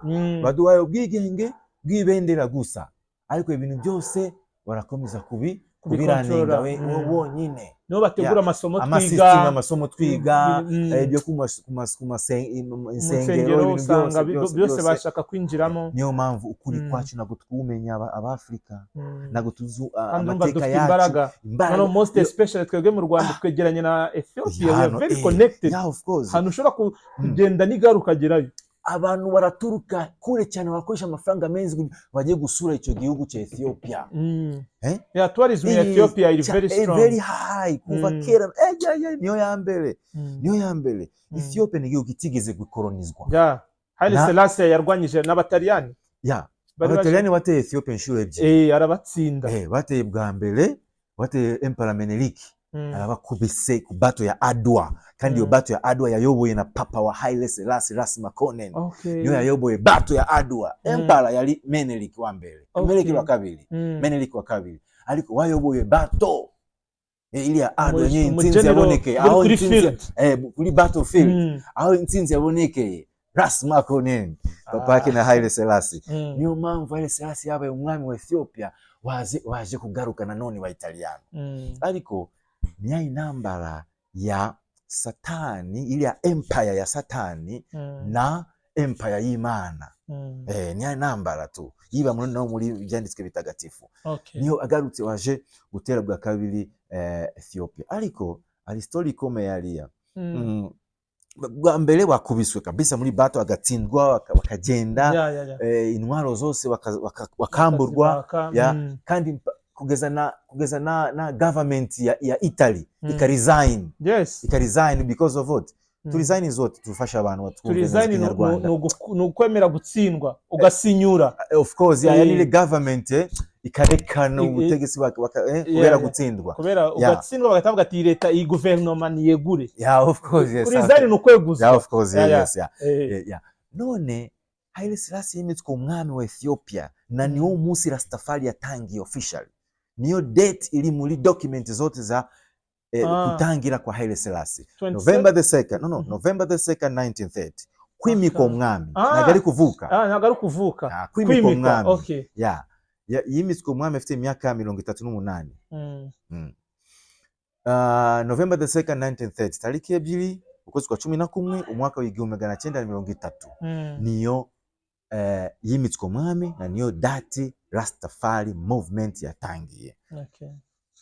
Baduhaye ubwigenge bw'ibendera gusa, ariko ibintu byose barakomeza kubiraninga Kubikontorora. wonyine. Nibo bategura amasomo twiga. Amasisitemu, amasomo twiga, ibyo ku Mu insengero, nsengero ibintu usanga byose, byose, byose byose. bashaka kwinjiramo. Niyo mpamvu ukuri kwacu ntabwo twumenya Abafurika. Ntabwo tuzi Kandi urumva amateka dufite yacu. imbaraga. Imbaraga. Noneho most especially twebwe mu Rwanda twegeranye na Ethiopia, we are Hano, very connected. Yeah, of course. Ahantu ushobora kugenda n'igare ukagerayo. Abantu baraturuka kure cyane, bakoresha amafaranga menshi kugira bagiye gusura icyo gihugu cya Ethiopia. Eh? Yeah, tourism in Ethiopia is very strong. Very high kuva kera. Yeah, niyo ya mbere. Niyo ya mbere. Ethiopia ni igihugu kitigeze gukolonizwa. Yeah. Haile Selassie yarwanyije n'Abataliyani. Bari Abataliyani bateye Ethiopia inshuro ebyiri. Arabatsinda. Bateye bwa mbere, bateye Emperor Menelik. Arabakubise ku battle ya Adwa, kandi iyo battle ya Adwa yayoboye na papa wa Haile Selassie, Ras Makonnen. Niyo yayoboye battle ya Adwa. Emperor yari Menelik wa mbere. Menelik wa kabiri. Menelik wa kabiri, ariko wayoboye battle iriya Adwa nyine, Mu intsinzi general yabonekeye muri aho kuri intsinzi field. Kuri battlefield, aho intsinzi yabonekeye, Ras Makonnen, papa yake na Haile Selassie. Niyo mpamvu Haile Selassie yabaye umwami wa Ethiopia, waje kugaruka nanone wa Italiano. Ariko ni ya intambara ya Satani, iriya empire ya Satani na empire y'Imana. Niyo ntambara tu yiba muri no muri Ibyanditswe Bitagatifu. Niyo agarutse waje gutera bwa kabiri Ethiopia, ariko hari story ikomeye hariya. Bwa mbere bakubiswe kabisa muri battle, agatsindwa, bakagenda, intwaro zose bakamburwa. Bakazibaka, ya. Kandi kugeza na government ya Italy ikaresign. Ikaresign because of what? To resign is what? Tufasha abantu batwumve neza To resign Ikinyarwanda. ni ukwemera gutsindwa, ugasinyura. Of course, yeah. Yani ile government ikarekana ubutegetsi kubera gutsindwa. Kubera ugatsindwa, bagahita bavuga ati: "Iyi leta, iyi guverinoma niyegure." Yeah, of course, yes. Kuresign ni ukweguzwa. Yeah, of course, yeah. Yes, yeah. Yeah. None Haile Selassie yimitswe umwami wa Ethiopia na niwo munsi Rastafari yatangiye officially, niyo date iri muri document zote za kutangira kwa Haile Selassie. 27 November the 2nd, no, November the 2nd 1930, kwimikwa umwami. Ntabwo ari kuvuka. Ah, ntabwo ari ukuvuka. Ah, kwimikwa Kwimikwa, umwami. Yeah. Yimitswe umwami afite imyaka 38. November the 2nd 1930, tariki 2 ukwezi kwa 11 umwaka w'1930, niyo yimitswe umwami na niyo date Rastafari movement yatangiye.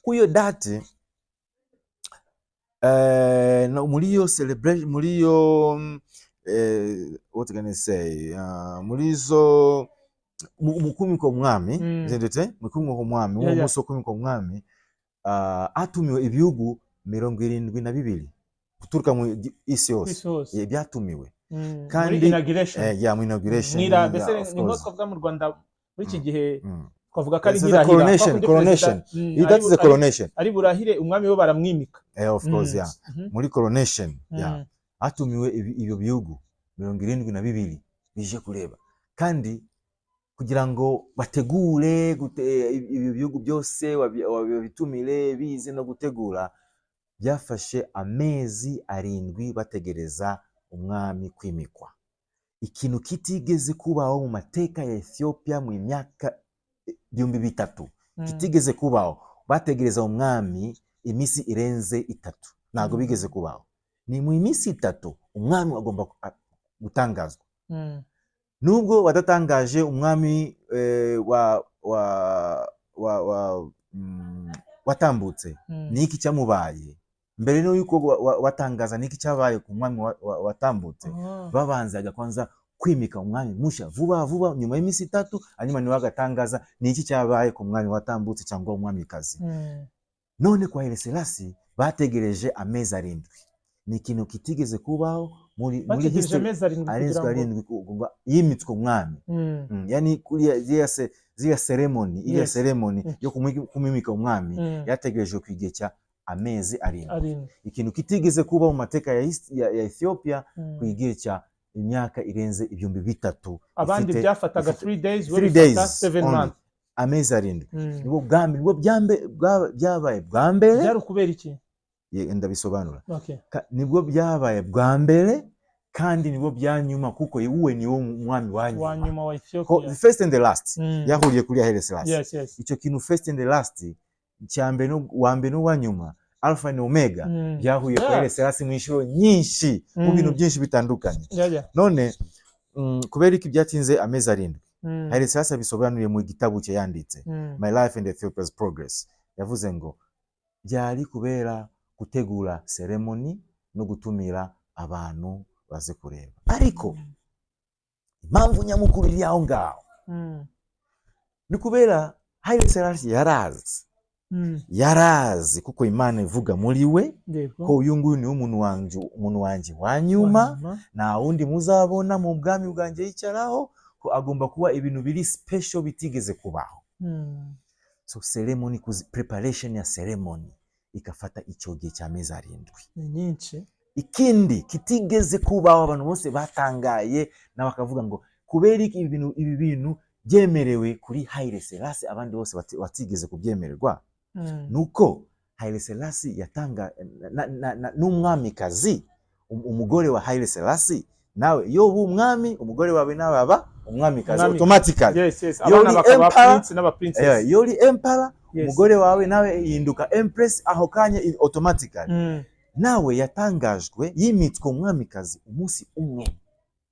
Ku iyo date no, muri iyo celebration, muri iyo what can I say, muri izo mu kwimikwa umwami, ndetse mu kwimikwa umwami, uwo munsi wo kwimikwa umwami, hatumiwe ibihugu 72 guturuka mu isi yose. Isi hose. Byatumiwe. Muri inauguration. Yeah, mu inauguration. Mwira mbese Yeah, of ni nko course. twavuga mu Rwanda muri iki gihe, twavuga ko ari Yes, it's a nk'irahira. coronation, Kwa kundi coronation. perezida, That is a coronation. Ari burahire, umwami we baramwimika. Of course, yeah. Muri coronation, yeah. Hatumiwe ibyo bihugu 72 bije kureba, kandi kugira ngo bategure ibyo bihugu byose babitumire bize no gutegura, byafashe amezi 7 bategereza umwami kwimikwa, ikintu kitigeze kubaho mu mateka ya Ethiopia mu myaka 3000. Kitigeze kubaho, bategereza umwami iminsi irenze 3, ntabwo bigeze kubaho. Ni mu minsi 3 umwami agomba gutangazwa. Nubwo badatangaje umwami wa watambutse, niki cyamubaye mbere y'uko watangaza niki cyabaye ku mwami watambutse, babanzaga kwanza kwimika umwami musha vuba vuba nyuma y'iminsi 3, hanyuma niwe agatangaza niki cyabaye ku mwami watambutse cyangwa umwamikazi. None kwa Haile Selassie bategereje amezi 7, ni ikintu kitigeze kubaho muri Bategereje history. amezi 7 Arindwi. kugira ngo 7 yimitswe umwami. Yani kuriya ziriya ceremony, iriya ceremony yo kumwimika umwami yategerejwe ku gihe cya amezi 7, 7. ikintu kitigeze kuba mu mateka ya Ethiopia ku gihe cya imyaka irenze 3000. Abandi byafataga 3 days, we 3 bifata days 7 only. months. Amezi 7. Nibwo bwa mbere, nibwo byabaye bwa mbere. Byari ukubera iki? Ndabisobanura. Okay. Nibwo byabaye bwa mbere kandi nibwo bya nyuma, kuko uwe niwo mwami wa wa nyuma. Nyuma wa Ko Ethiopia. the first and the last yahuriye kuri Haile Selassie. Icyo kintu first and the last, icya mbere wa mbere n'uwa nyuma, alpha and omega, byahuye kuri Haile Selassie mu inshuro nyinshi, mu bintu byinshi bitandukanye. None kubera iki byatinze amezi 7? Haile Selassie abisobanuriye mu gitabo cye yanditse, My Life and Ethiopia's Progress. Yavuze ngo byari kubera gutegura ceremony no gutumira abantu baze kureba, ariko impamvu nyamukuru iri aho ngaho ni kubera Haile Selassie yarazi, yarazi kuko Imana ivuga muri we ko uyu nguyu niwe umuntu wanje, umuntu wanje wa nyuma, Wa nyuma. nta wundi muzabona mu bwami bwanjye yicaraho, ko agomba kuba ibintu biri special bitigeze kubaho. So ceremony, preparation ya ceremony ikafata icyo gihe cy'amezi 7. Ni nyinshi. Ikindi kitigeze kubaho, abantu bose batangaye na bakavuga ngo kubera iki ibi bintu byemerewe kuri Haile Selassie, abandi bose batigeze kubyemererwa? Nuko Haile Selassie yatanga n'umwamikazi, umugore wa Haile Selassie, nawe iyo uba umwami, umugore wawe nawe aba umwamikazi Umwami. automatically. Iyo Abana uri bakaba emperor, prince n'aba princess. Iyo uri emperor, Yes. umugore wawe nawe yihinduka empress aho kanya automatically. Nawe yatangajwe yimitswe umwamikazi umunsi umwe,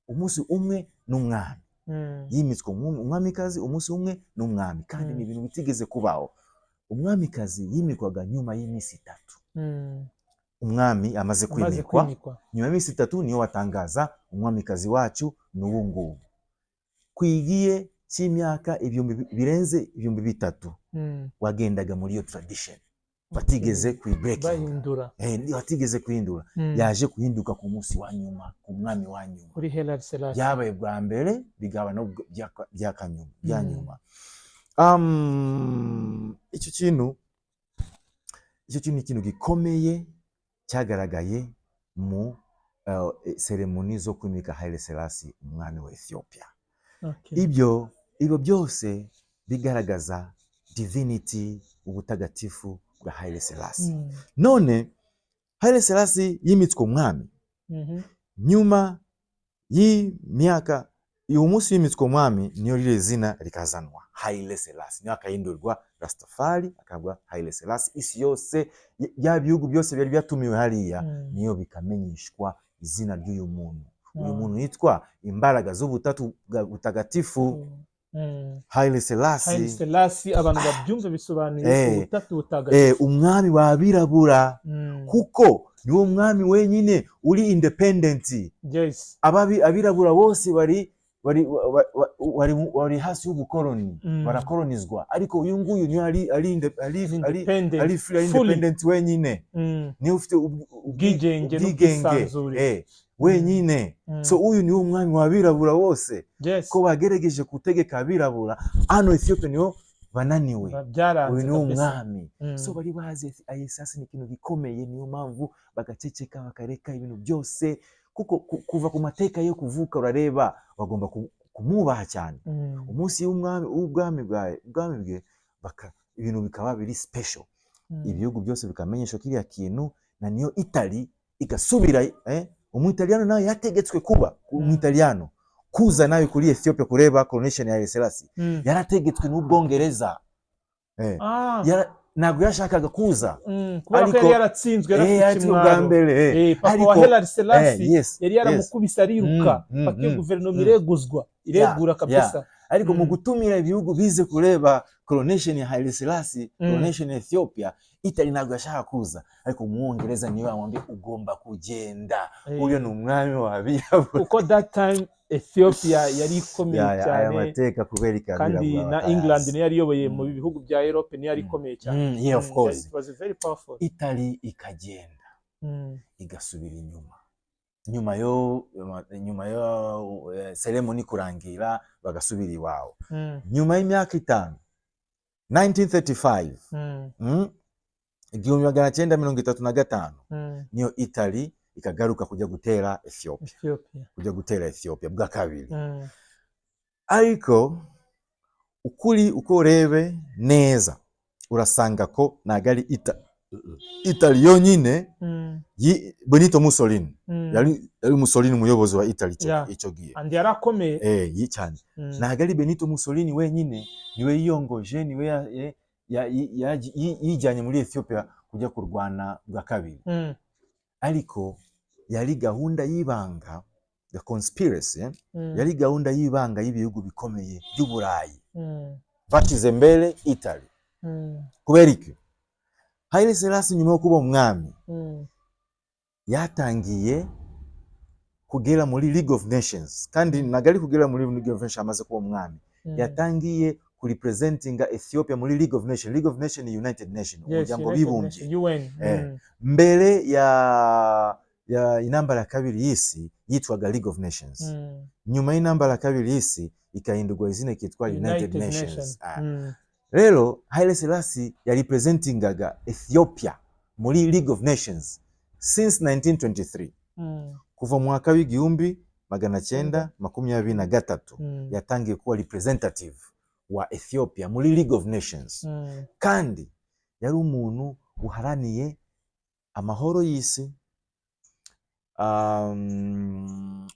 umunsi umwe n'umwami. Yimitswe umwamikazi umunsi umwe n'umwami, kandi ni ibintu bitigeze kubaho. Umwamikazi yimikwaga nyuma y'iminsi 3. Umwami amaze amaze kwimikwa, kwimikwa. Nyuma y'iminsi 3 niyo watangaza umwamikazi wacu ni ubu ngubu. Ku igihe cy'imyaka ibihumbi birenze 3000 wagendaga muri iyo tradition, batigeze kuyibreaking, bahindura. Batigeze kuhindura. Yaje kuhinduka ku munsi wa nyuma, ku mwami wa nyuma. Kuri Haile Selassie. Byabaye bwa mbere, bigaba no byakanyuma bya nyuma. Icyo kintu ni ikintu gikomeye cyagaragaye mu seremoni zo kwimika Haile Selassie umwami wa Ethiopia. Ibyo byose bigaragaza divinity, ubutagatifu bwa Haile Selassie. None Haile Selassie yimitswe umwami nyuma y'imyaka, uyu munsi yimitswe umwami, niyo ririya zina rikazanwa Haile Selassie, niyo akahindurwa Rastafari akabwa Haile Selassie. Isi yose, bya bihugu byose byari byatumiwe hariya, niyo bikamenyeshwa izina ry'uyu muntu, uyu muntu yitwa imbaraga z'ubutatu bwa butagatifu, Haile Haile Selassie. Selassie, abantu babyumva, bisobanuye ubutatu butagatifu. Umwami w'abirabura, kuko niwo mwami wenyine uri independent. Ababi abirabura bose bari hasi y'ubukoloni, barakolonizwa, ariko uyu nguyu niyo ari Independent. ari free, ari Fully. independent wenyine. Niwe ufite Ubwigenge ubwigenge n'ubwisanzure. Wenyine. So uyu niwo mwami w'abirabura bose, ko bagerageje gutegeka abirabura hano Ethiopia, niho bananiwe. Byaranze Uyu niwo kabisa. mwami. So bari bazi Selassie ni ikintu gikomeye, niyo mpamvu bagaceceka, bakareka ibintu byose, kuko kuva ku mateka yo kuvuka urareba bagomba kumwubaha cyane. Umunsi w'umwami w'ubwami bwawe, ubwami bwe, ibintu bikaba biri special, ibihugu byose bikamenyesha kiriya kintu, na niyo Italy igasubira. Umuitaliyano nawe yategetswe kuba umuitaliyano kuza nawe kuri Ethiopia kureba coronation ya Haile Selassie. Yarategetswe n'Ubwongereza. Ntabwo yashakaga kuza. Kubera ko yari yaratsinzwe, yari afite yaratsinzwe bwa ikimwaro. mbere. Papa wa Haile Selassie yari yaramukubise ariruka, paka iyo guverinoma ireguzwa, iregura kabisa. Ariko mu gutumira ibihugu bize kureba coronation ya Haile Selassie, coronation ya Ethiopia, Italy ntabwo yashaka kuza, ariko Umwongereza niwe wamwambie ugomba kugenda, uyu ni umwami w'abirabura. Kuko that time Ethiopia yari ikomeye Aya cyane, mateka kubera kandi abirabura na batayazi. England niyo yari iyoboye mu bihugu bya Europe, niyo yari ikomeye cyane. Yeah, of course. It was very powerful. Italy ikagenda, igasubira inyuma nyuma yo ceremony kurangira, bagasubira iwabo. Nyuma y'imyaka 5, 1935, 1935, niyo Italy ikagaruka kujya gutera Ethiopia, Ethiopia. kujya gutera Ethiopia bwa kabiri. Ariko ukuri uko urebe neza, urasanga ko ntabwo ari Italy yonyine. Benito Mussolini, yari Mussolini umuyobozi wa Italy icyo icyo gihe. And yari akomeye. Cyane. Ntabwo ari Benito Mussolini wenyine niwe yiyongoje, niwe yijyanye muri Ethiopia kujya kurwana bwa kabiri, ariko yari gahunda y'ibanga, the conspiracy, eh? Yari gahunda y'ibanga y'ibihugu bikomeye by'Uburayi, bashyize mbere Italy. Kubera iki? Haile Selassie nyuma yo kuba umwami yatangiye kugera muri League of Nations, kandi ntabwo ari kugera muri League of Nations amaze kuba umwami. Yatangiye kurepresentinga Ethiopia muri League of Nations. League of Nations ni United Nations, umuryango United w'Abibumbye. Nations, UN. Mbere ya intambara ya kabiri y'isi yitwaga League of Nations. Nyuma y'intambara ya kabiri y'isi ikahindurwa izina, ikitwa United Nations. Nations. Rero Haile Selassie yarepresentingaga Ethiopia muri League of Nations since 1923. Kuva mu mwaka w'1923 yatangiye kuba representative wa Ethiopia muri League of Nations. Kandi yari umuntu uharaniye amahoro y'isi,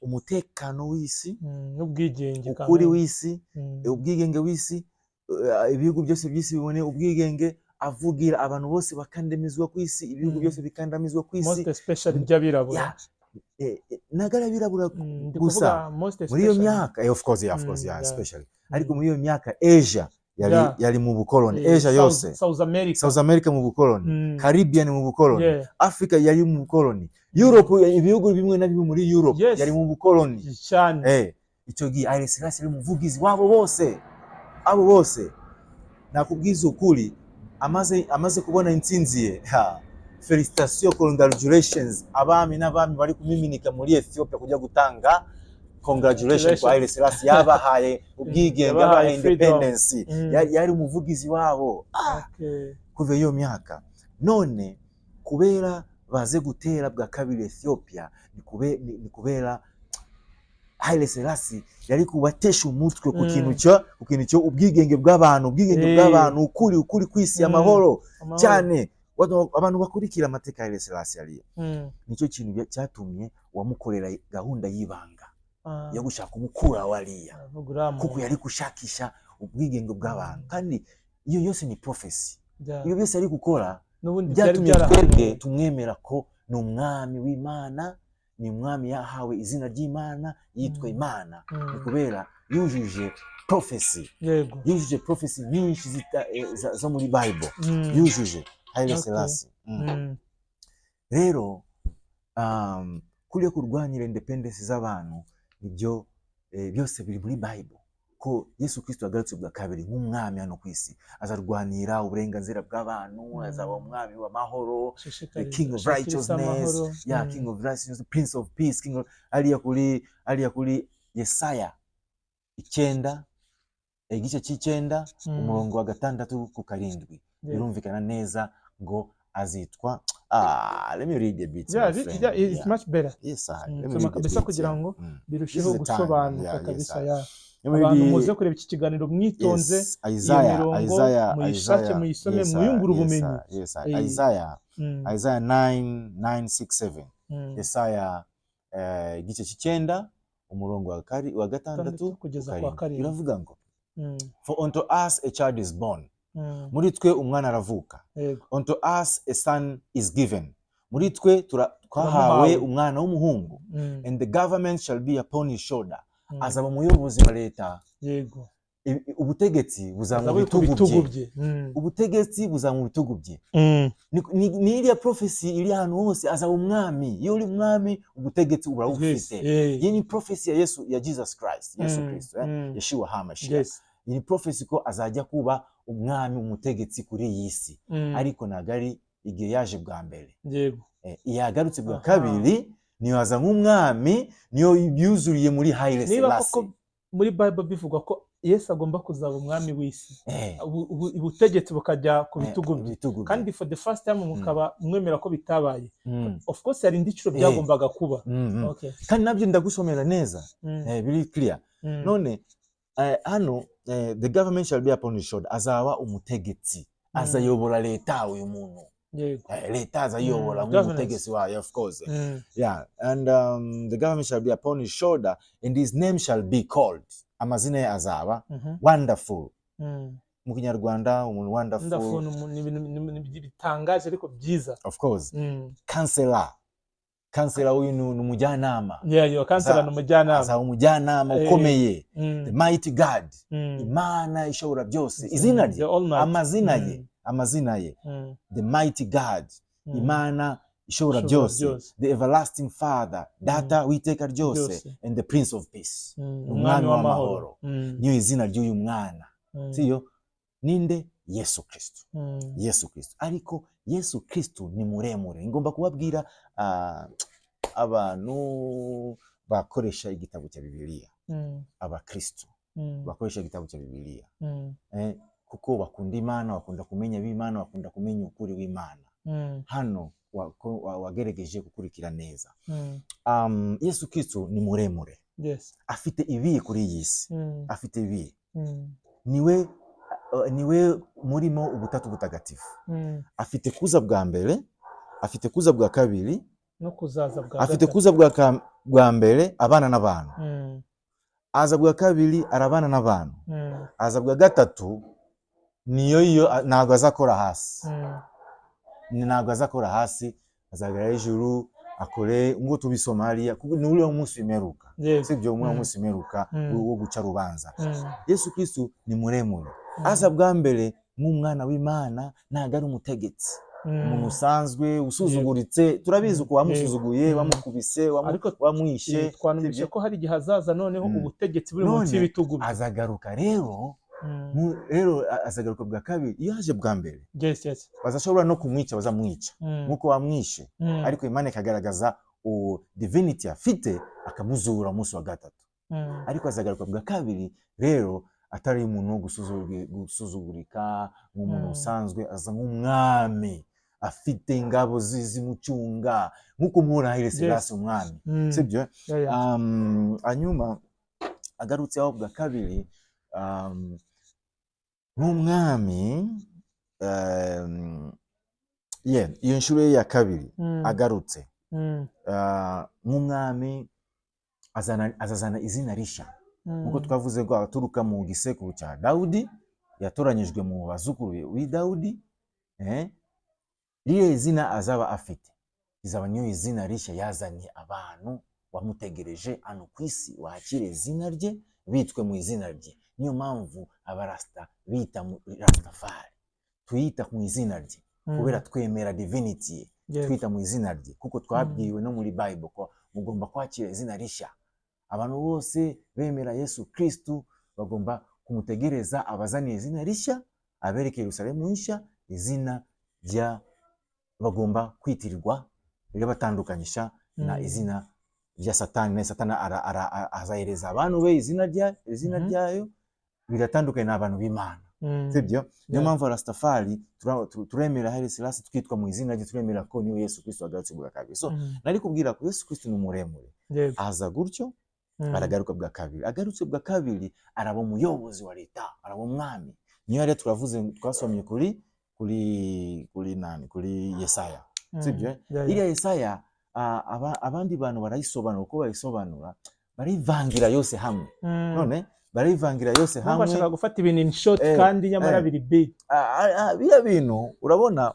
umutekano w'isi, N'ubwigenge ukuri kamere. w'isi, ubwigenge w'isi, ibihugu byose by'isi bibone ubwigenge. Avugira abantu bose bakandamizwa ku isi, ibihugu byose bikandamizwa ku isi. Most especially by'abirabura. Yeah. Ntabwo ari abirabura Ndi gusa. kuvuga most Muri iyo especially. myaka, of course, yeah, of course, yeah, especially. Ariko muri iyo myaka Asia yari yari mu bukoloni. Asia yose. South America. South America mu bukoloni, Caribbean mu bukoloni, Africa yari mu bukoloni, Europe, ibihugu bimwe na bimwe muri Europe yari mu bukoloni. Cyane. Icyo gihe Haile Selassie yari umuvugizi wabo bose, abo bose. Nakubwiza ukuri, amaze kubona intsinzi ye, ha, félicitations, congratulations, abami n'abami bari kumiminika muri Ethiopia kujya gutanga congratulations kwa Haile Selassie. Yabahaye ubwigenge, Yabahaye yabahaye freedom. independence. Yari umuvugizi wabo kuva iyo myaka. None kubera baze gutera bwa kabiri Ethiopia, ni kubera Haile Selassie yari kubatesha umutwe ku kintu cyo ubwigenge bw'abantu, ubwigenge bw'abantu, ukuri kw'isi, amahoro. Amahoro. Cyane. Abantu bakurikira amateka ya Haile Selassie ariya, nicyo kintu cyatumye wamukorera gahunda y'ibanga yo gushaka kumukura wariya, Aravuga uriya kuko muntu. yari gushakisha ubwigenge bw'abantu. Kandi iyo yose ni prophecy. Iyo byose ari gukora N'ubundi byari byatumye twebwe byarahanuwe. tumwemera ko ni umwami w'Imana, ni umwami yahawe izina ry'Imana, yitwa Imana. Ni kubera yujuje prophecy, yujuje prophecy nyinshi zo muri Bible, yujuje Haile Selassie. Rero kuriya kurwanira independence z'abantu, nibyo byose biri muri Bible, ko Yesu Kristo yagarutse bwa kabiri nk'umwami hano ku isi, azarwanira uburenganzira bw'abantu, azaba umwami w'amahoro, the king of Shishikariza righteousness, amahoro. Yeah, king of righteousness, prince of peace, king of hariya kuri Yesaya 9, igice cy'icyenda, umurongo wa 6 ku 7. Birumvikana neza ngo azitwa, let me read a bit, Yeah, my friend. yeah, it's much better. Yes, let me Soma read a kabisa bit, kugira yeah. ngo birusheho gusobanuka kabisa ya. Let me Abantu read. muze kureba iki kiganiro mwitonze, Yes, iyo Isaiah, mirongo Isaiah, muyishake, Isaiah, muyisome, yes, mwiyungure yes, ubumenyi. Yes, Isaiah, Isaiah 9 9 6 7. Yesaya igice cy'icyenda, umurongo wa 6 6 kugeza kwa 7. 7. Biravuga ngo, "For unto us a child is born," muri twe umwana aravuka. "Unto us a son is given," muri twe twahawe Turamuhawe. umwana w'umuhungu. "And the government shall be upon his shoulder." Azaba umuyobozi wa leta. Ubutegetsi buzaba mu Azaba uri ku bitugu bitugu bye. bye. Ubutegetsi buzaba mu bitugu bye. Ni iriya prophecy iri ahantu hose, azaba umwami. Iyo uri umwami, ubutegetsi urabufite. Iyi ni prophecy ya Yesu, ya Jesus Christ, Yesu Kristo, Yeshua HaMashiach. Iyi ni prophecy ko azajya kuba umwami, umutegetsi kuri iyi si. Ariko ntabwo ari igihe yaje bwa mbere. Iyo yagarutse bwa kabiri, niyo aza nk'umwami, niyo yuzuriye muri Haile Niba Selassie. koko muri Bible bivugwa ko Yesu agomba kuzaba umwami w'isi, ubutegetsi bukajya ku bitugu bye, ibitugu bye. kandi for the first time mukaba mwemera ko bitabaye, of course hari indi nshuro byagombaga kuba. Kandi nabyo ndagusomera neza, biri clear. None hano, "The government shall be upon his shoulder," azaba umutegetsi, azayobora leta uyu muntu. Leta azayobora nk'umutegetsi wayo, of course. Yeah, and "The government shall be upon his shoulder, and his name shall be called," amazina ye azaba "Wonderful." Mu Kinyarwanda umuntu wonderful. Wonderful ni ibintu ni bitangaje ariko byiza. Of course. "Counselor." Counselor, uyu ni umujyanama. Yeah, counselor ni umujyanama. Azaba umujyanama ukomeye. "The Mighty God," Imana ishobora byose, izina The rye, Almighty. amazina ye, amazina ye, "The Mighty God," Imana ishobora Ishobora byose, byose. "The Everlasting Father," Data w'iteka ryose, and "the Prince of Peace," Umwami Umwami w'amahoro. w'amahoro. Niyo izina ry'uyu mwana. Siyo ninde? Yesu Kristo. Yesu Kristo. Ariko Yesu Kristo ni muremure. Ngomba kubabwira, abantu bakoresha igitabo cya Bibiliya, abakristo bakoresha igitabo cya Bibiliya, kuko bakunda Imana, bakunda kumenya b'Imana, bakunda kumenya ukuri w'Imana. Hano wagerageje gukurikira neza. Yesu Kristo ni muremure. Afite ibiyi kuri iyi si. Afite ibiyi. Niwe murimo ubutatu butagatifu. Afite kuza bwa mbere, afite kuza bwa kabiri, no kuzaza bwa afite gatatu. kuza bwa mbere abana n'abantu, aza bwa kabiri arabana n'abantu, aza bwa gatatu. Niyo yo ntabwo azakora hasi. Ntabwo azakora hasi, azagera hejuru akore ngo tubisoma hariya, kuko ni uriya munsi w'imperuka. Sibyo? Umwe munsi w'imperuka wo guca rubanza. Yesu Kristu ni muremure. Aza bwa mbere nk'umwana w'Imana, ntabwo ari umutegetsi, umuntu usanzwe usuzuguritse. Turabizi uko bamusuzuguye, bamukubise, Ariko bamwishe. Twanumvise Sibyo? ko hari igihe hazaza noneho ubutegetsi buri munsi None y'ibitugu bye. azagaruka rero, rero azagaruka bwa kabiri. Iyo aje bwa mbere, bazashobora no kumwica, bazamwica nk'uko bamwishe, ariko Imana ikagaragaza uwo divinity afite, akamuzura umunsi wa gatatu. Ariko azagaruka bwa kabiri rero atari umuntu wo gusuzugurika nk'umuntu usanzwe, aza nk'umwami afite ingabo zimucunga, nk'uko mubona Haile Selassie umwami. Sibyo? Yeah. Hanyuma agarutse aho bwa kabiri nk'umwami, yeah, iyo nshuro ye ya kabiri agarutse nk'umwami, azazana izina rishya, nk'uko twavuze ko aturuka mu gisekuru cya Dawudi, yatoranyijwe mu bazukuru b'i Dawudi. Ririya izina azaba afite rizaba niyo izina rishya yazanye. Abantu bamutegereje hano ku isi wakire izina rye, bitwe mu izina rye. Niyo mpamvu abarasita bita mu Rastafari, tuyita mu izina rye kubera twemera divinity ye. Twita mu izina rye kuko twabwiwe no muri Bible ko mugomba kwakira izina rishya. Abantu bose bemera Yesu Kristu bagomba kumutegereza abazaniye izina rishya, abereke Yerusalemu nshya, izina rya bagomba kwitirirwa rirabatandukanyisha na izina rya Satani. Na Satani azahereza abantu be izina rya izina ryayo biratandukanye n'abantu b'Imana. Sibyo? Niyo mpamvu Rastafari turemera Haile Selassie, twitwa mu izina rye, turemera ko niwe Yesu Kristo wagarutse bwa kabiri. So nari kubwira ko Yesu Kristo ni muremure. Aza gutyo, aragaruka bwa kabiri. Agarutse bwa kabiri, araba umuyobozi wa leta, araba umwami. Niyo rero turavuze, twasomye kuri nani, kuri Yesaya. Sibyo? Yeah. Iriya Yesaya, abandi bantu barayisobanura uko bayisobanura, barivangira yose hamwe. None barivangira yose Nubwo hamwe. bashaka gufata ibintu in short, kandi nyamara biri big. Biriya bintu urabona,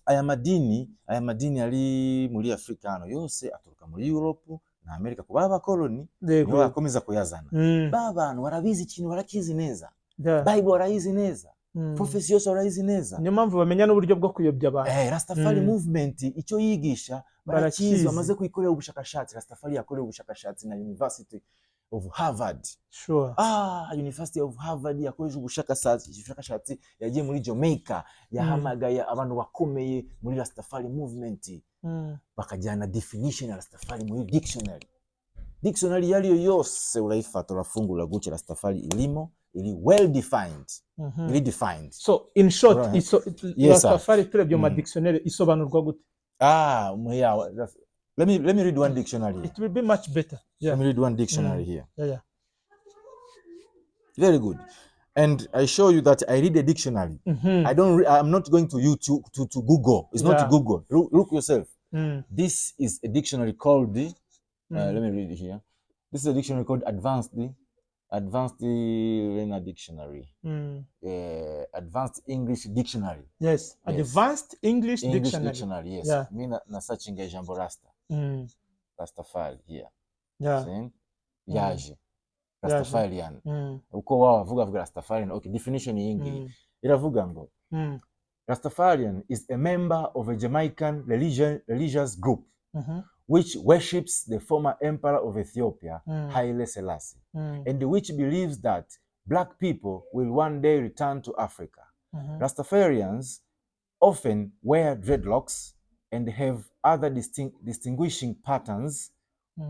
aya madini ari muri Afurika hano yose aturuka muri Europe na Amerika, kuba abakoloni nibo bakomeza kuyazana. Ba bantu barabizi, ikintu barakizi neza. Bible barayizi neza, prophecy yose barayizi neza. Niyo mpamvu bamenya n'uburyo bwo kuyobya abantu. Rastafari movement icyo yigisha barakizi. Barakizi. Bamaze kuyikorera ubushakashatsi. Rastafari yakorewe ubushakashatsi na University of Harvard. University of Harvard yakoreje ubushakashatsi, yagiye muri Jamaica, yahamagaye abantu bakomeye muri Rastafari movement, bakajyana definition ya Rastafari muri dictionary. Dictionary iyo ariyo yose urayifata, urafungura gutya, Rastafari irimo, iri well defined, iri defined. So in short, Yes, sir. Rastafari turebye mu ma dictionary isobanurwa gute? Yeah, let me read one dictionary here. It will be much better, yeah. Let me read one dictionary here. Very good. And I show you that I read a dictionary. I don't. I'm not going to YouTube, to Google. It's not Google. Look yourself. This is a dictionary called the. Let me read it here. This is a dictionary called Advanced Learner Dictionary. Advanced English Dictionary. Yes. Yes. Advanced English English Dictionary. Dictionary. Yes. Me na searching ijambo Rasta. Rastafari here. See? Yaje. Rastafarian. Uko wao bavuga, avuga Rastafarian. Okay, definition iyi ngiyi. Iravuga ngo Rastafarian is a member of a Jamaican religious group which worships the former emperor of Ethiopia, Haile Selassie, and which believes that black people will one day return to Africa. Rastafarians often wear dreadlocks and have other distinguishing patterns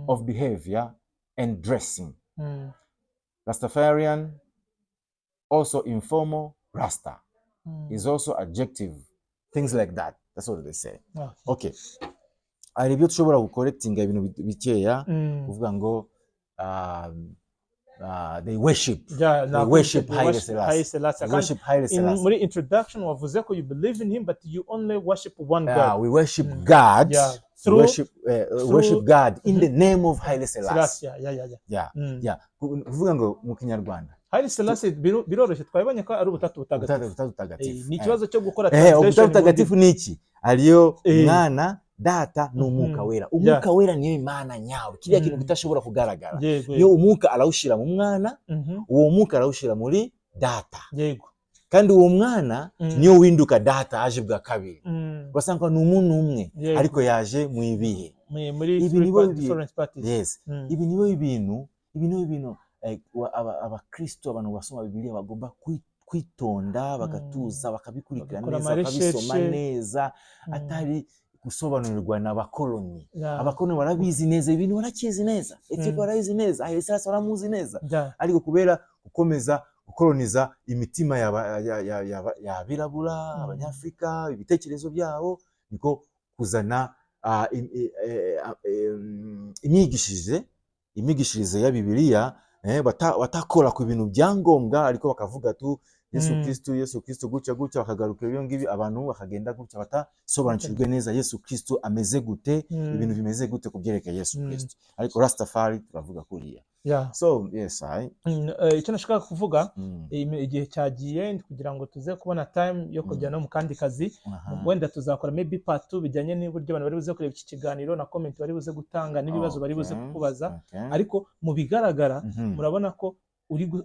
of behavior and dressing. Rastafarian, also informal, Rasta, is also adjective, things like that. That's what they say. Okay. Hari ibyo dushobora gucorrectinga, ibintu bikeya, kuvuga ngo they worship Yeah, they worship they Haile worship Selassie. Haile Selassie. They Kandi worship Haile Selassie. Muri introduction wavuze ko you believe in him, but you only worship one God. We worship God. We worship God in the name of Haile Selassie. Selassie. Yeah. Yeah. Kuvuga ngo mu Kinyarwanda Haile Selassie biroroshye, twabibonye ko ari ubutatu butagatifu. Ubutatu butagatifu. Ni ikibazo cyo gukora Ubutatu translation mu butagatifu ni iki? Ariyo Mwana, Data n'Umwuka Wera. Umwuka Wera niyo Imana nyawe, kiriya kintu kitashobora kugaragara. Niyo Umwuka arawushira mu Mwana, uwo Mwuka arawushira muri Data, kandi uwo Mwana niyo winduka Data aje bwa kabiri. Ugasanga ni umuntu umwe, ariko yaje mu ibihe. Muri Ibi three nibo different parties. Yes. Ibi nibo bintu abakristo, abantu basoma Bibiliya bagomba kwitonda, bagatuza, bakabikurikirana Bagakora neza, bakabisoma ama recherche. neza, atari gusobanurirwa n'abakoloni. Abakoloni barabizi neza, ibintu barakizi neza, Ethiopia barabizi neza, Haile Selassie baramuzi neza, ariko kubera gukomeza gukoloniza imitima y'abirabura, Abanyafurika, ibitekerezo byabo, niko kuzana imyigishirize ya Bibiliya, batakora ku bintu bya ngombwa, ariko bakavuga tu Yesu Kristo, Yesu Kristo gutya gutya, bakagaruka ibyo ngibi, abantu bakagenda gutya batasobanukirwe neza Yesu Kristo ameze gute, ibintu bimeze gute ku byerekeye Yesu Kristo. Ariko Rastafari turavuga kuriya. So yes, I Icyo nashakaga kuvuga, igihe cyagiye kugira ngo tuze kubona time yo kujya no mu kandi kazi. Wenda tuzakora maybe part 2 bijyanye n'uburyo abantu bari buze kureba iki kiganiro na comment bari buze gutanga n'ibibazo bari buze kukubaza. Ariko mu bigaragara, murabona ko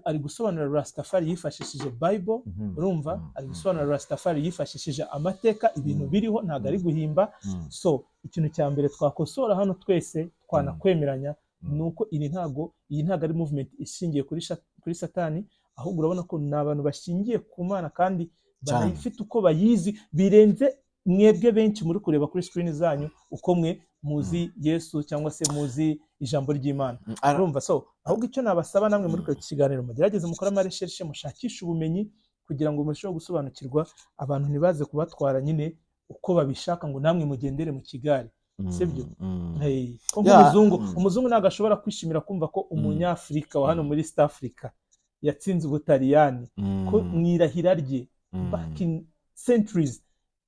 ari gusobanura Rastafari yifashishije Bible. Urumva, ari gusobanura Rastafari yifashishije amateka, ibintu biriho, ntabwo ari guhimba. So ikintu cya mbere twakosora hano twese twanakwemeranya ni uko iri ntago iyi ntago ari movement ishingiye kuri Satani, ahubwo urabona ko ni abantu bashingiye ku Mana kandi banayifite uko bayizi birenze mwebwe benshi muri kureba kuri screen zanyu, uko mwe muzi Yesu cyangwa se muzi ijambo ry'Imana. Urumva, so ahubwo icyo nabasaba namwe muri iki kiganiro, mugerageze mukore ama recherche, mushakishe ubumenyi kugira ngo murusheho gusobanukirwa, abantu ntibaze kubatwara nyine uko babishaka ngo namwe mugendere mu kigare, sibyo? Hey, ko nk'umuzungu, umuzungu ntabwo ashobora kwishimira kumva ko Umunyafurika wa hano muri East Africa yatsinze Ubutaliyani, ko mu irahira rye back in centuries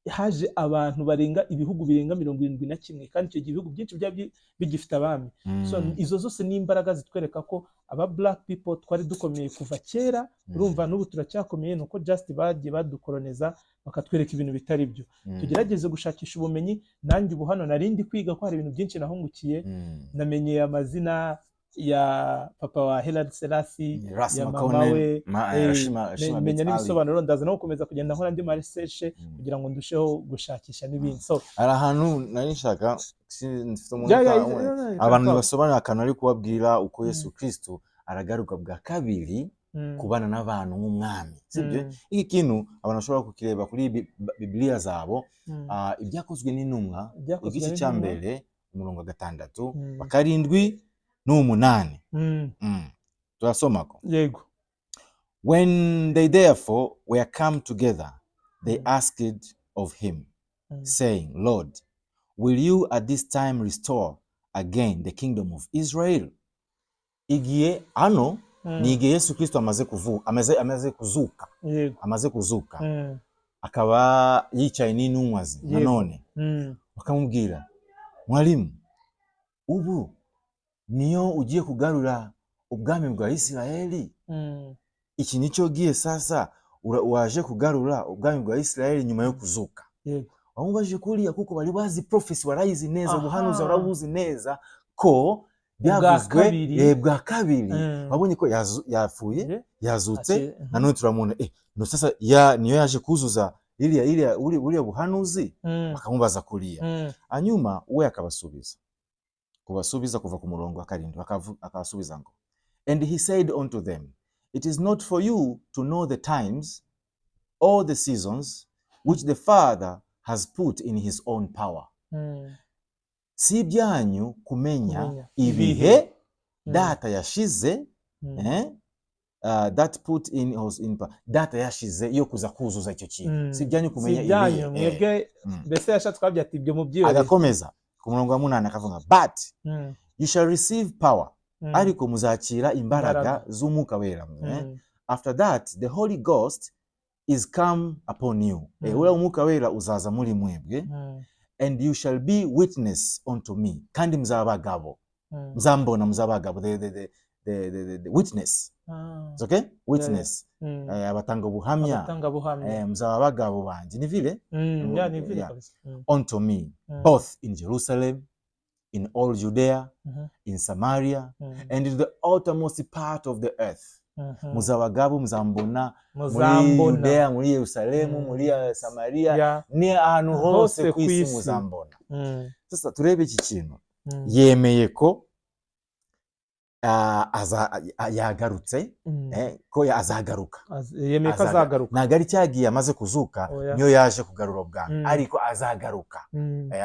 haje abantu barenga ibihugu birenga 71, kandi icyo gihe ibihugu byinshi byari bigifite abami. So izo zose ni imbaraga zitwereka ko aba black people twari dukomeye kuva kera. Urumva, n'ubu turacyakomeye, ni uko just bagiye badukoloniza bakatwereka ibintu bitari byo. Tugerageze gushakisha ubumenyi. Nanjye ubu hano nari ndi kwiga ko hari ibintu byinshi nahungukiye. Namenye amazina ya papa wa Haile Selassie, Ras ya mama Makonnen, we, Rashima menya Bit Ali. n'ibisobanuro. Ndaza no gukomeza kugenda nkora andi ma research kugira ngo ndusheho gushakisha n'ibindi. So Hari ahantu nari nshaka, mfite umunota umwe. Abantu ntibasobanura akantu ari kubabwira uko Yesu Kristo aragaruka bwa kabiri kubana n'abantu nk'umwami, sibyo? Iki kintu abantu bashobora kukireba kuri Bibiliya zabo, Ibyakozwe n'Intumwa, Ibyakozwe igice cya n'Intumwa. mbere, umurongo wa gatandatu, wa karindwi n'umunani. Turasoma ko Yego. "When they therefore were come together, they asked of him, saying, 'Lord, will you at this time restore again the kingdom of Israel?'" Igihe hano ni igihe Yesu Kristo amaze kuvuka, amaze kuzuka, amaze kuzuka, akaba yicaye n'intumwa ze. Nanone bakamubwira, "Mwalimu, ubu niyo ugiye kugarura ubwami bwa Isirayeli? Iki nicyo gihe sasa waje kugarura ubwami bwa Isirayeli nyuma yo kuzuka?" Bamubajije kuriya kuko bari bazi prophecy, barayizi neza, ubuhanuzi barabuzi neza ko Ubwa byavuzwe kabiri. Bwa kabiri. Babonye ko yapfuye, yazutse, nanone turamubona, no sasa ya niyo yaje kuzuza iriya iriya buriya buhanuzi. Bakamubaza kuriya, hanyuma we akabasubiza, kubasubiza kuva ku murongo wa karindwi, akabasubiza ngo, "And he said unto them, 'It is not for you to know the times or the seasons which the Father has put in his own power.'" Si ibyanyu kumenya Kumenya ibihe ibihe. Data yashize, that put in his in power. Data yashize yo kuza kuzuza icyo kintu. Si ibyanyu Si kumenya ibyanyu ibihe. mwebwe. Mbese yashatse kubabwira ati ibyo mubyihorere. Agakomeza ku murongo wa munani akavuga, "But you shall receive power," ariko muzakira imbaraga Imbaraga. z'Umwuka Wera, "after that the Holy Ghost is come upon you." Uriya Umwuka Wera uzaza muri mwebwe. "And you shall be witness unto me," kandi muzaba abagabo, muzambona, muzaba abagabo, the witness. It's okay, witness. Abatanga ubuhamya. Abatangabuhamya. Muzaba abagabo banjye, ni vile. Yeah, ni vile Yeah. kabisa. Unto me, both in Jerusalem, in all Judea, in Samaria, and in the uttermost part of the earth. Muzaba abagabo, muzambona muri Muzambona. Judea, muri Yerusalemu, muri Samaria, ni ahantu hose Hose ku isi kw'isi. muzambona. Sasa turebe iki kintu. Yemeye ko yagarutse, ko azagaruka. Yemeye ko azagaruka. Ntabwo ari cyagiye amaze kuzuka Oya. niyo yaje kugarura ubwami, ariko azagaruka.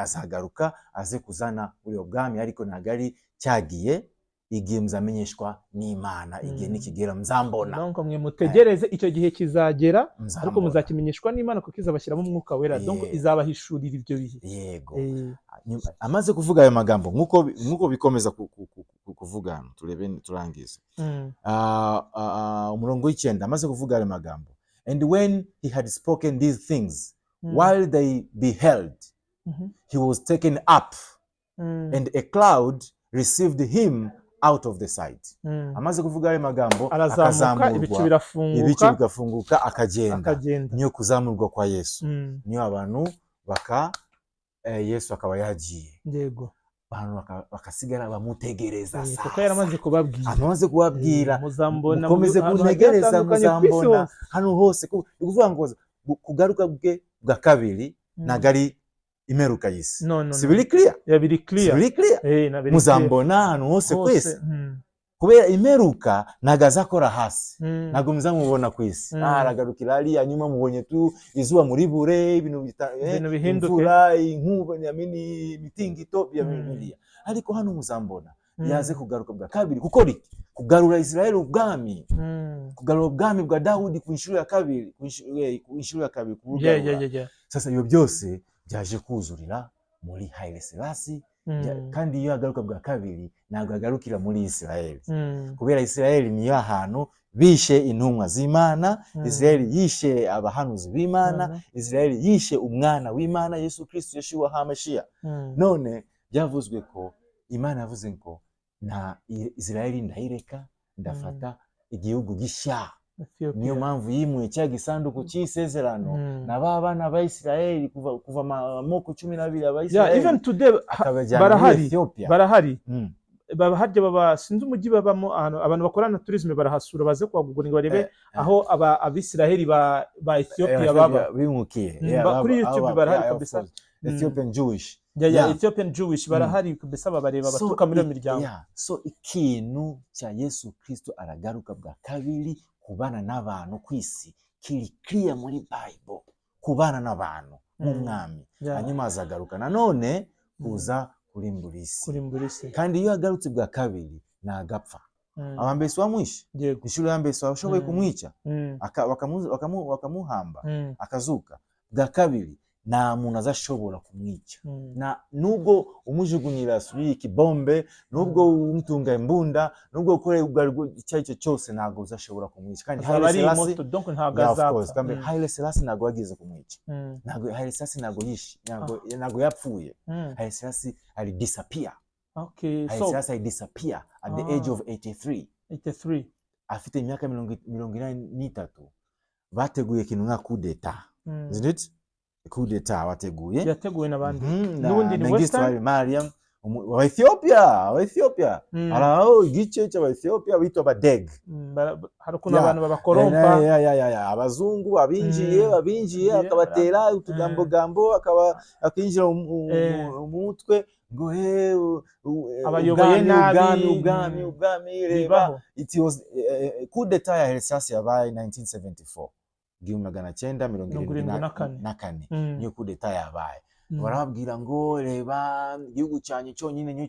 Azagaruka aze kuzana buriya bwami, ariko ntabwo ari cyagiye igihe muzamenyeshwa n'Imana. Igihe nikigera muzambona. Donc mwe mutegereze, icyo gihe kizagera, ariko Muzambona. muzakimenyeshwa n'Imana kuko izabashyiramo Umwuka Wera. Donc izabahishurira ibyo bihe. Yego. Amaze kuvuga ayo magambo, nk'uko bikomeza kuvuga hano, turebe turangize. Umurongo w'icyenda, amaze kuvuga ayo magambo, "And when he had spoken these things, while they beheld, he was taken up, and a cloud received him out of the sight." Amaze kuvuga ayo magambo, arazamuka, akazamurwa, ibicu ibicu birafunguka, bigafunguka, akagenda. Akagenda. Niyo kuzamurwa kwa Yesu. Niyo abantu baka Yesu akaba yagiye, abantu bakasigara bamutegereza. Kuko Sasa yaramaze kubabwira. Amaze kubabwira, Muzambona mu mukomeze ahantu hagiye kuntegereza, hatandukanye ku isi muzambona hose. hano hose. Ni ukuvuga ngo kugaruka bwe bwa kabiri ntabwo ari imperuka y'isi. No, no, Si no. biri clear? Yeah, biri Si clear. biri clear? Na biri clear. Muzambona ahantu hose ku Hose. isi, kubera imperuka ntabwo azakora hasi. Ntabwo muzamubona ku isi. Aragarukira hariya, nyuma mubonye tu izuba muri bure, ibintu Ibintu bihinduke. imvura, inkuba, yamini, imitingito ya biriya, ariko hano muzambona. Yaze kugaruka bwa kabiri gukora iki? Kugarura Israeli ubwami, kugarura ubwami bwa Dawudi ku inshuro ya kabiri, ku inshuro ya kabiri kubugarura. Sasa ibyo byose byaje kuzurira muri Haile Selassie. Kandi iyo agaruka bwa kabiri ntabwo agarukira muri Israeli, kubera Israeli niyo ahantu bishe intumwa z'Imana. Israeli yishe abahanuzi b'Imana. Israeli yishe umwana w'Imana Yesu Kristo, Yeshua HaMashiach. None byavuzwe ko Imana yavuze ngo na Israeli ndayireka, ndafata igihugu gishya. Ethiopia. Niyo mpamvu yimuye cya gisanduku cy'isezerano na ba bana ba Isirayeli kuva amoko 12 Yeah, y'Abayisirayeli, even today akabajyana muri barahari. Ethiopia. Barahari. Baba harya, baba, sinzi umujyi babamo, ahantu abantu bakorana na tourisme barahasura, baze kuhagooglinga barebe aho aba Abisiraheli ba Ethiopia baba. Bimukiye. Mm, kuri YouTube barahari Of kabisa. course. Ethiopian Jewish. Yeah, Ethiopian Jewish barahari kabisa, babareba baturuka muri iyo miryango. Yeah. So ikintu cya Yesu Kristo aragaruka bwa kabiri kubana n'abantu ku isi kiri clear muri Bible, kubana n'abantu nk'umwami. Hanyuma azagaruka nanone kuza kurimbura isi. Kurimbura isi. Kandi iyo agarutse bwa kabiri ntagapfa. Abambesi wamwishe, inshuro ya mbere washoboye kumwica, bakamuhamba, akazuka bwa kabiri, nta muntu azashobora kumwica. Na nubwo umujugunyira sijui ikibombe, nubwo umutunga imbunda, nubwo ukora ubwo aribwo icyo ari cyo cyose, ntabwo uzashobora kumwica. Kandi Azaba Haile ari Selassie, imoto, donc ntabwo yeah, of course, azapfa. kandi Haile Selassie ntabwo yageze kumwica. Ntabwo Haile Selassie ntabwo yishe, ntabwo yapfuye. Haile Selassie ali disappear. Haile So Selassie ali disappear at the age of 83. 83. Afite imyaka 83, bateguye ikintu nka coup d'etat. Isn't it? Coup d'etat bateguye. Yateguwe n'abandi. Na N'ubundi ni Mengistu Western? Haile Mariam, wa Ethiopia, wa Ethiopia. Hari aho igice cy'aba Ethiopia bitwa Abadeg. Hari ukuntu abantu babakorompa. Yeah. Abazungu abinjiye, abinjiye, akabatera utugambogambo, akaba akinjira mu mutwe ngo he Abayoboye ubwami, nabi. ubwami, ubwami, ubwami, reba. Bibaho. It was coup d'etat ya Haile Selassie yabaye 1974, 1974. 74. Na kane. Niyo coup d'etat yabaye. Barababwira ngo reba igihugu cyanyu cyonyine niyo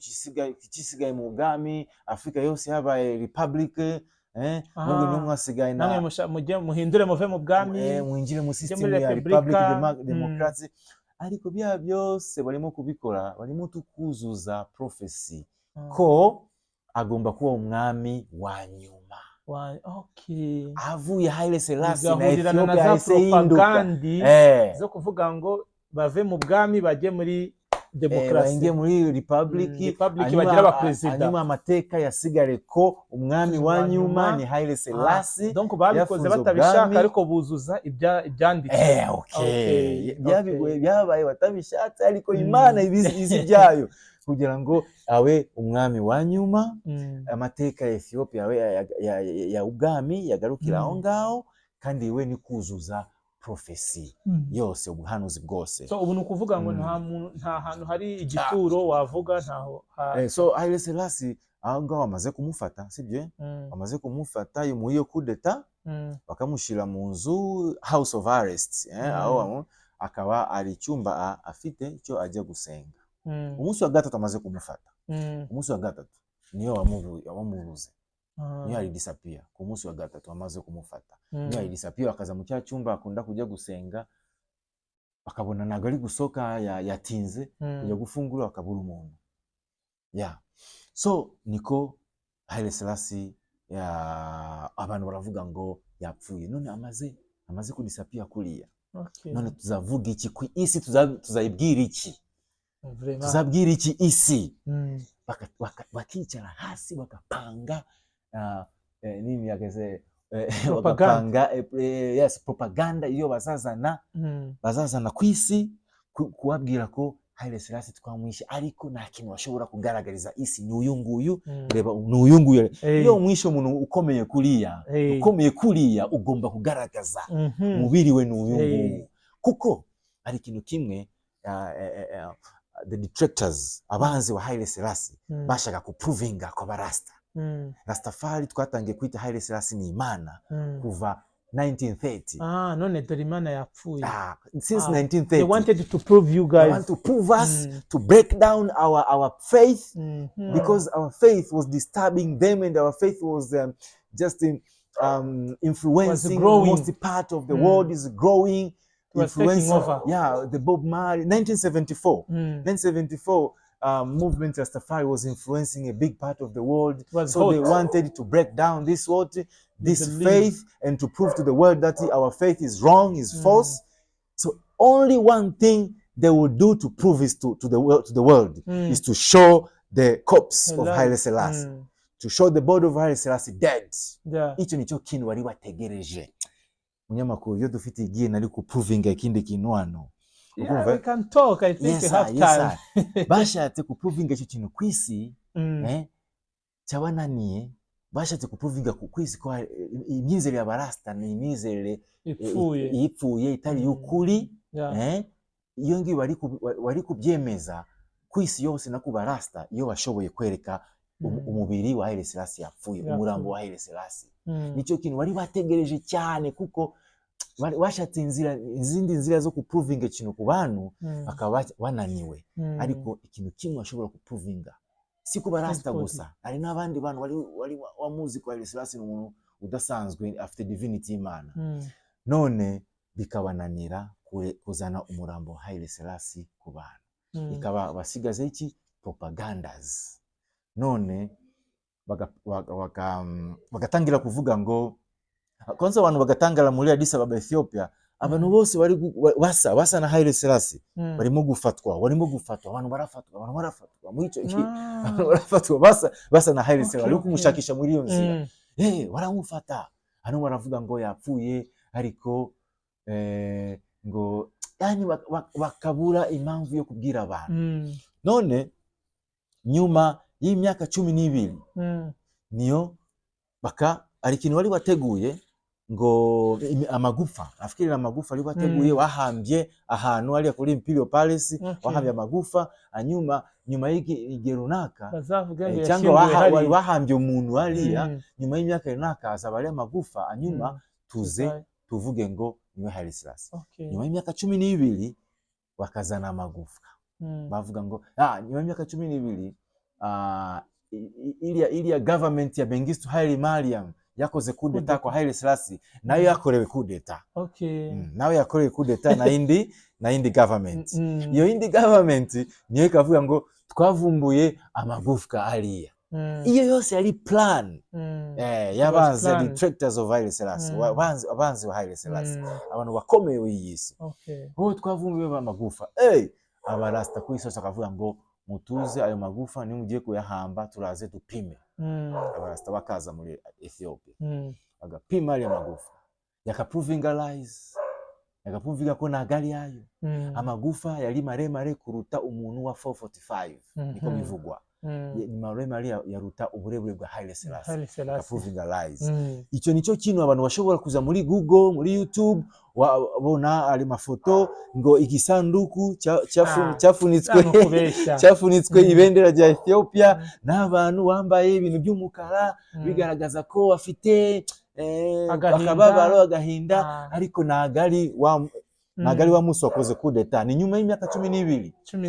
gisigaye mu bwami, Afurika yose yabaye republic, nubwo niyo mwasigaye na Namwe mujye muhindure muve mu bwami. Mwinjire mu system muri ya repubulika. republic democracy. Ariko bya byose barimo kubikora, barimo tukuzuza prophecy ko agomba kuba umwami wa nyuma. Avuye Haile Selassie na Bigahurirana na Ethiopia za yahise yihinduka. propagandi zo kuvuga ngo bave mu bwami bajye muri Demokarasi. Baingie muri republic. Republic, Hanyuma bagira abaperezida. Hanyuma amateka yasigare ko umwami wa wa nyuma nyuma ni Haile Selassie. Donc babikoze Yafunze batabishaka, ubwami. ariko buzuza ibyanditse. Okay. Byabaye batabishatse, ariko Imana izi ibyayo kugira ngo abe umwami wa nyuma. Amateka ya Ethiopia abe ya ubwami yagarukira aho ngaho, kandi we ni kuzuza prophecy yose, ubuhanuzi bwose. So ubu ni ukuvuga ngo nta muntu, nta hantu hari igituro wavuga, ntaho So Haile Selassie aho ngaho bamaze kumufata, sibyo? Bamaze kumufata muri iyo coup d'état, bakamushyira mu nzu, house of arrest, aho akaba ari icyumba afite cyo ajya gusenga. Umunsi wa gatatu amaze kumufata, umunsi wa gatatu niyo wamubuze. Niyo ari disappear ku munsi wa gatatu amaze kumufata. Niyo ari disappear, bakaza mu cya cyumba akunda kujya gusenga, bakabona ntabwo ari gusohoka, yatinze kujya gufungura, bakabura umuntu. Yeah, so niko Haile Selassie abantu baravuga ngo yapfuye. None amaze kudisappear kuriya, none tuzavuga iki ku isi? Tuzayibwira iki? Vraiment. Tuzabwira iki isi? Bakicara hasi bakapanga nini yageze Propaganda. Bagapanga yes, propaganda iyo bazazana bazazana ku isi kubabwira ko Haile Selassie twamwishe, ariko nta kintu bashobora kugaragariza isi: ni uyu nguyu. Reba, ni uyu nguyu. Iyo umwishe umuntu ukomeye kuriya, ukomeye kuriya, ugomba kugaragaza umubiri we ni uyu nguyu, kuko hari ikintu kimwe the detractors, abanzi wa Haile Selassie, bashaka kuprovinga ko barasta Rastafari twatangiye kwita Haile Selassie ni Imana kuva 1930. Ah, none dore Imana yapfuye. Ah, since Ah, they 1930 wanted to prove you they guys want to prove us, to break down our faith, because our faith was disturbing them and our faith was just influencing growing. Most part of the world is growing. It was taking Influencing over. Yeah, the Bob Marley 1974, 1974 movement Rastafari was influencing a big part of the world. It was So they hot. Wanted to break down this what this Belief. Faith and to prove to the world that our faith is wrong, is false. So only one thing they will do to prove is to the world is to show the corpse of Hello. Haile Selassie, to show the body of Haile Selassie dead. Icyo nicyo kintu bari bategereje. Munyamakuru, iyo dufite igihe nari kuprovinga ikindi kintu hano. Yeah, Ukumva? We can talk. I think Yes, we sir, have yes, time. Sir. Bashatse kuprovinga icyo kintu ku isi, cyabananiye. Bashatse kuprovinga ku isi ko imyizerere y'abarasta ni imyizerere Ipfuye. ipfuye, itari y'ukuri. Iyo ngiyo bari kubyemeza ku isi yose no ku barasta iyo bashoboye kwereka umubiri wa Haile Selassie yapfuye, Yapfuye. umurambo wa Haile Selassie. Nicyo kintu bari bategereje cyane, kuko bari bashatse inzira, izindi nzira zo kuprovinga ikintu ku bantu, bakaba bananiwe. Ariko ikintu kimwe bashobora kuprovinga si ku barasta Body. gusa, hari n'abandi bantu wari wamuzi ko Haile Selassie ni umuntu udasanzwe, afite divinity y'Imana. None bikabananira kuzana umurambo wa Haile Selassie ku bantu. Ikaba basigaze iki? Propagandas. None bagatangira kuvuga ngo kwanza abantu bagatangara muri Addis Ababa, Ethiopia, abantu bose bari basa na Haile Selassie barimo gufatwa, abantu barafatwa, abantu barafatwa muri icyo gihe. Abantu barafatwa basa na Haile Selassie, bari kumushakisha muri iyo nzira. Baramufata hano, baravuga ngo yapfuye, ariko ngo yani bakabura impamvu yo kubwira abantu. None nyuma y'imyaka 12 niyo baka hari ikintu wari wateguye ngo amagufa, nafikiri amagufa wari wateguye, wahambye ahantu hariya kuri Imperial Palace. Wahambye amagufa, hanyuma nyuma y'igihe runaka Bazavuga ngo cyangwa yashyinguwe wari hariya. wahambye umuntu hariya, nyuma y'imyaka runaka hazaba ari amagufa, hanyuma tuze tuvuge ngo niwe Haile Selassie. Nyuma y'imyaka 12 bakazana amagufwa. Bavuga ngo nyuma y'imyaka 12 iriya government ya Mengistu Haile Mariam yakoze coup d'état kwa Haile Selassie, nayo yakorewe coup d'état. Nawe yakorewe coup d'état na indi government. Iyo indi government niyo ikavuga ngo twavumbuye amagufwa hariya. Iyo yose yari plan y'abanzi, planned. Detractors of Haile Selassie, abanzi ba Haile Selassie, abantu bakomeye b'iyi si. Oh, twavumbuye amagufa. Hey, Abarasta ku isi yose bakavuga ngo mutuze ayo magufa, nimugiye kuyahamba turaze dupime. Abarasta bakaza muri Ethiopia, bagapima ariya magufa, yakaprovinga lies, yakaprovinga ko ntago ari ayo. Amagufa yari maremare kuruta umuntu wa 445, niko bivugwa. Ni maremare yaruta uburebure bwa Haile Selassie. Haile Selassie. Yakaprovinga lies. Icyo nicyo kintu abantu bashobora kuza muri Google, muri YouTube, wabona ari mafoto ngo igisanduku cyafunitswe ni ukubeshya. cyafunitswe ibendera rya Ethiopia n'abantu bambaye ibintu by'umukara, bigaragaza ko bafite agahinda. Akababaro, agahinda. Ariko ntago ari wa munsi wakoze kudeta, ni nyuma y'imyaka 12. Cumi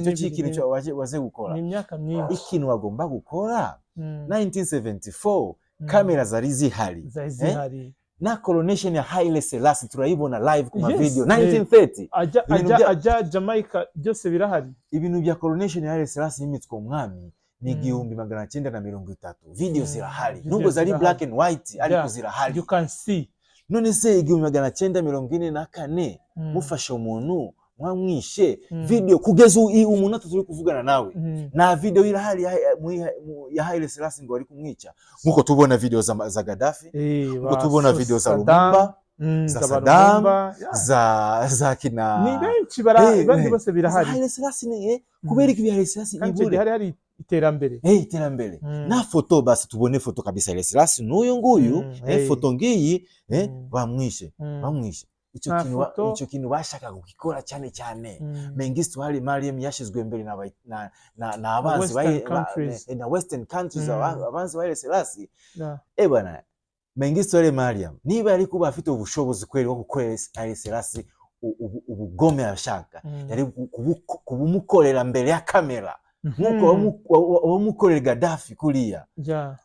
Icyo n'ibiri. kintu cyo waze gukora. Ni imyaka myinshi. Ikintu wagomba gukora 1974, kamera zari zihari. Zari zihari. Na coronation ya Haile Selassie turayibona live ku ma video 1930. Ajya Ibintu ajya ajya Jamaica, byose birahari. Ibintu bya coronation ya Haile Selassie yimitswe umwami ni 1930, video zirahari. Video Nubwo zari zirahari. black and white, ariko zirahari. You can see. None se 1944, mufashe umuntu mwamwishe, video kugeza ubu umunota turi kuvugana nawe, nta video irahari ya Haile Selassie ngo bari kumwica, nkuko tubona video za Gaddafi, nkuko tubona video za Saddam, Lumumba, za za Saddam, Lumumba, yeah. za kina Ni benshi bara abandi bose za birahari. Haile Selassie ni kubera iki Haile Selassie Kandi icyo gihe ibure? hari iterambere. Iterambere. Na foto basi, tubone foto kabisa, Haile Selassie n'uyu nguyu, foto ngiyi, bamwishe, bamwishe. Icyo Nta kintu foto. Icyo kintu bashakaga kugikora cyane cyane. Mengistu Haile Mariam yashizwe mbere na abanzi Western countries. Na Western countries, abanzi ba Haile Selassie. Bana, Mengistu Haile Mariam niba yari kuba afite ubushobozi kweli bwo gukorera Haile Selassie ubugome ashaka, yari kubumukorera mbere ya kamera nk'uko bamukorera Gaddafi kuriya.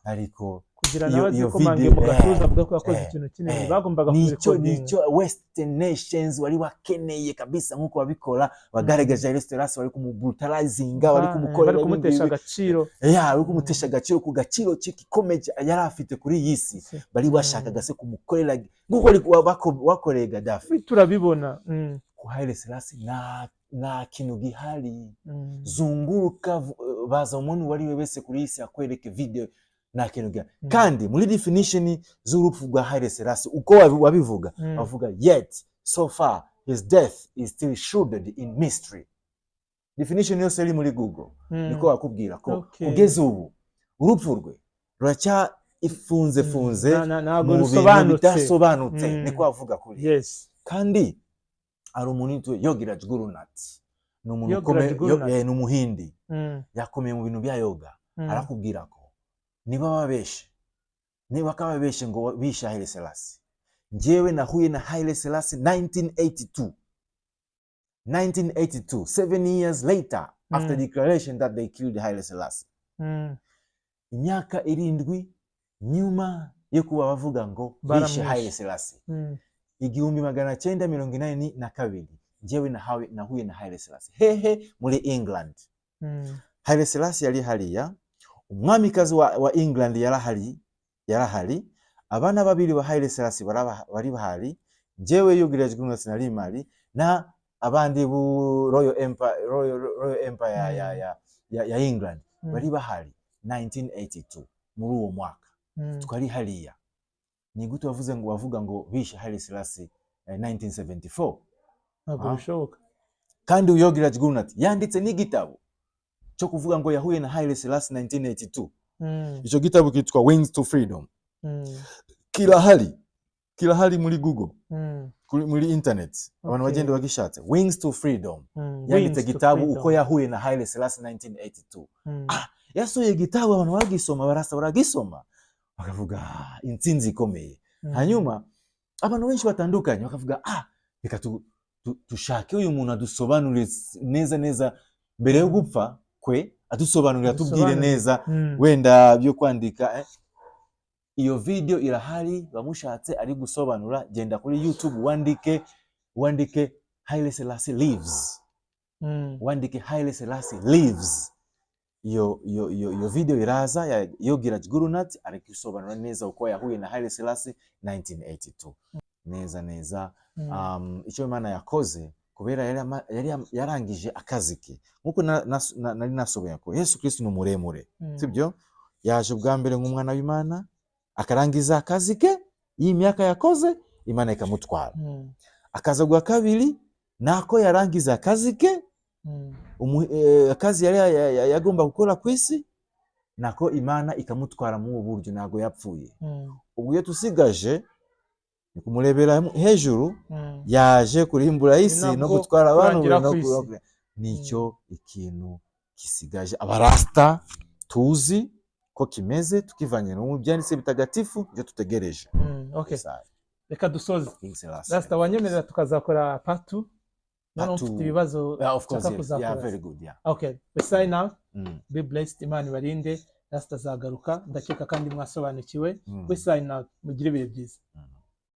Ariko Kugira iyo nawe iyo azikomange video mu gatuza, avuga ko yakoze ikintu kinini, bagombaga nicyo kubirecordinga. Nicyo Western nations wari wakeneye kabisa, nk'uko babikora bagaragaje Haile Selassie bari kumubrutalizinga, bari kumukorera bari ibindi kumutesha bibi. agaciro. Ya, bari kumutesha agaciro ku gaciro cye gikomeye yari afite kuri iyi si. Bari bashakaga se kumukorera nk'uko wakoreye Gaddafi. Turabibona. Ku Haile Selassie nta kintu gihari. Zunguruka, baza umuntu uwo ari we wese kuri iyi si akwereke video, nta kintu gihari. Kandi muri definition z'urupfu rwa Haile Selassie, uko wabivuga, bavuga yet so far his death is still shrouded in mystery. Definition yose iri muri Google, niko bakubwira ko kugeza ubu urupfu rwe ruracyafunze funze Ntabwo mu bintu rusobanutse. bidasobanutse. Niko bavuga kuri. Kandi hari umuntu witwa Yogiraj Gurunath, ni umuntu Yogiraj ukomeye Gurunath. ni umuhindi, yakomeye mu bintu bya yoga. Arakubwira ko niba babeshe, niba kababeshe ngo bishe Haile Selassie, njyewe nahuye na Haile Selassie 1982, 1982, 7 years later after declaration that they killed Haile Selassie. Imyaka 7 nyuma yo kuba bavuga ngo bishe Baramwishe. Haile Selassie, 1982, njyewe nahuye na Haile Selassie hehe? Muri England. Haile Selassie yari hariya, umwamikazi wa England yarahari, yarahari, abana babiri ba Haile Selassie bari bahari, njyewe Yogiraj Gurunath nari mpari, na abandi bu Royal Empire, Royal Empire ya England bari bahari 1982, muri uwo mwaka. Twari hariya. Ni gute wavuze ngo bavuga ngo bishe Haile Selassie 1974? Ntabwo bishoboka. Kandi Yogiraj Gurunath yanditse n'igitabo cyo kuvuga ngo yahuye na Haile Selassie 1982. Icyo gitabo kitwa Wings to Freedom. Kirahari, kirahari muri Google, muri internet, abantu bagenda bagishatse, Wings to Freedom. Yanditse Wings to igitabo Freedom. uko yahuye na Haile Selassie 1982. Yasohoye igitabo, abantu baragisoma, barasa baragisoma, bakavuga: "Ah, intsinzi ikomeye." Hanyuma abantu benshi batandukanye bakavuga: "Ah, reka tushake uyu muntu adusobanurire neza neza mbere yo gupfa kwe, adusobanurire, atubwire Adusobanurire. neza." Wenda byo kwandika. Iyo video irahari, bamushatse ari gusobanura. Genda kuri YouTube, wandike "Haile Selassie lives", wandike "Haile Selassie lives", iyo video iraza ya Yogiraj Gurunath ari gusobanura neza uko yahuye na Haile Selassie 1982 neza neza. Icyo Imana yakoze Kubera yari yarangije akazi ke, nkuko nari nasobanuye ko Yesu Kristo ni muremure, sibyo? Yaje ubwa mbere nk'umwana w'Imana, akarangiza akazi ke, iyi myaka yakoze, Imana ikamutwara. Akaza bwa kabiri, nako yarangiza akazi ke, akazi yari yagomba gukora ku isi, nako Imana ikamutwara muri ubu buryo. Ntabwo yapfuye. Ubwo iyo tusigaje ni kumurebera hejuru. Yaje kurimbura isi no nabwo gutwara abantu kurangira no ku isi. Nicyo ikintu gisigaje abarasta tuzi ko kimeze, tukivanye no mu byanditse bitagatifu, ibyo tutegereje. Okay. Yes, Reka dusoze. King Selassie. Rasta, wanyemerera tukazakora part 2 noneho? Part Mfite two. ibibazo Yeah, of course, nshaka yes. Yeah, kuzakora. very good, yeah. Okay, we sign out. Be blessed, Imana ibarinde. Rasta azagaruka, ndakeka, kandi mwasobanukiwe. We sign out, mugire ibihe byiza.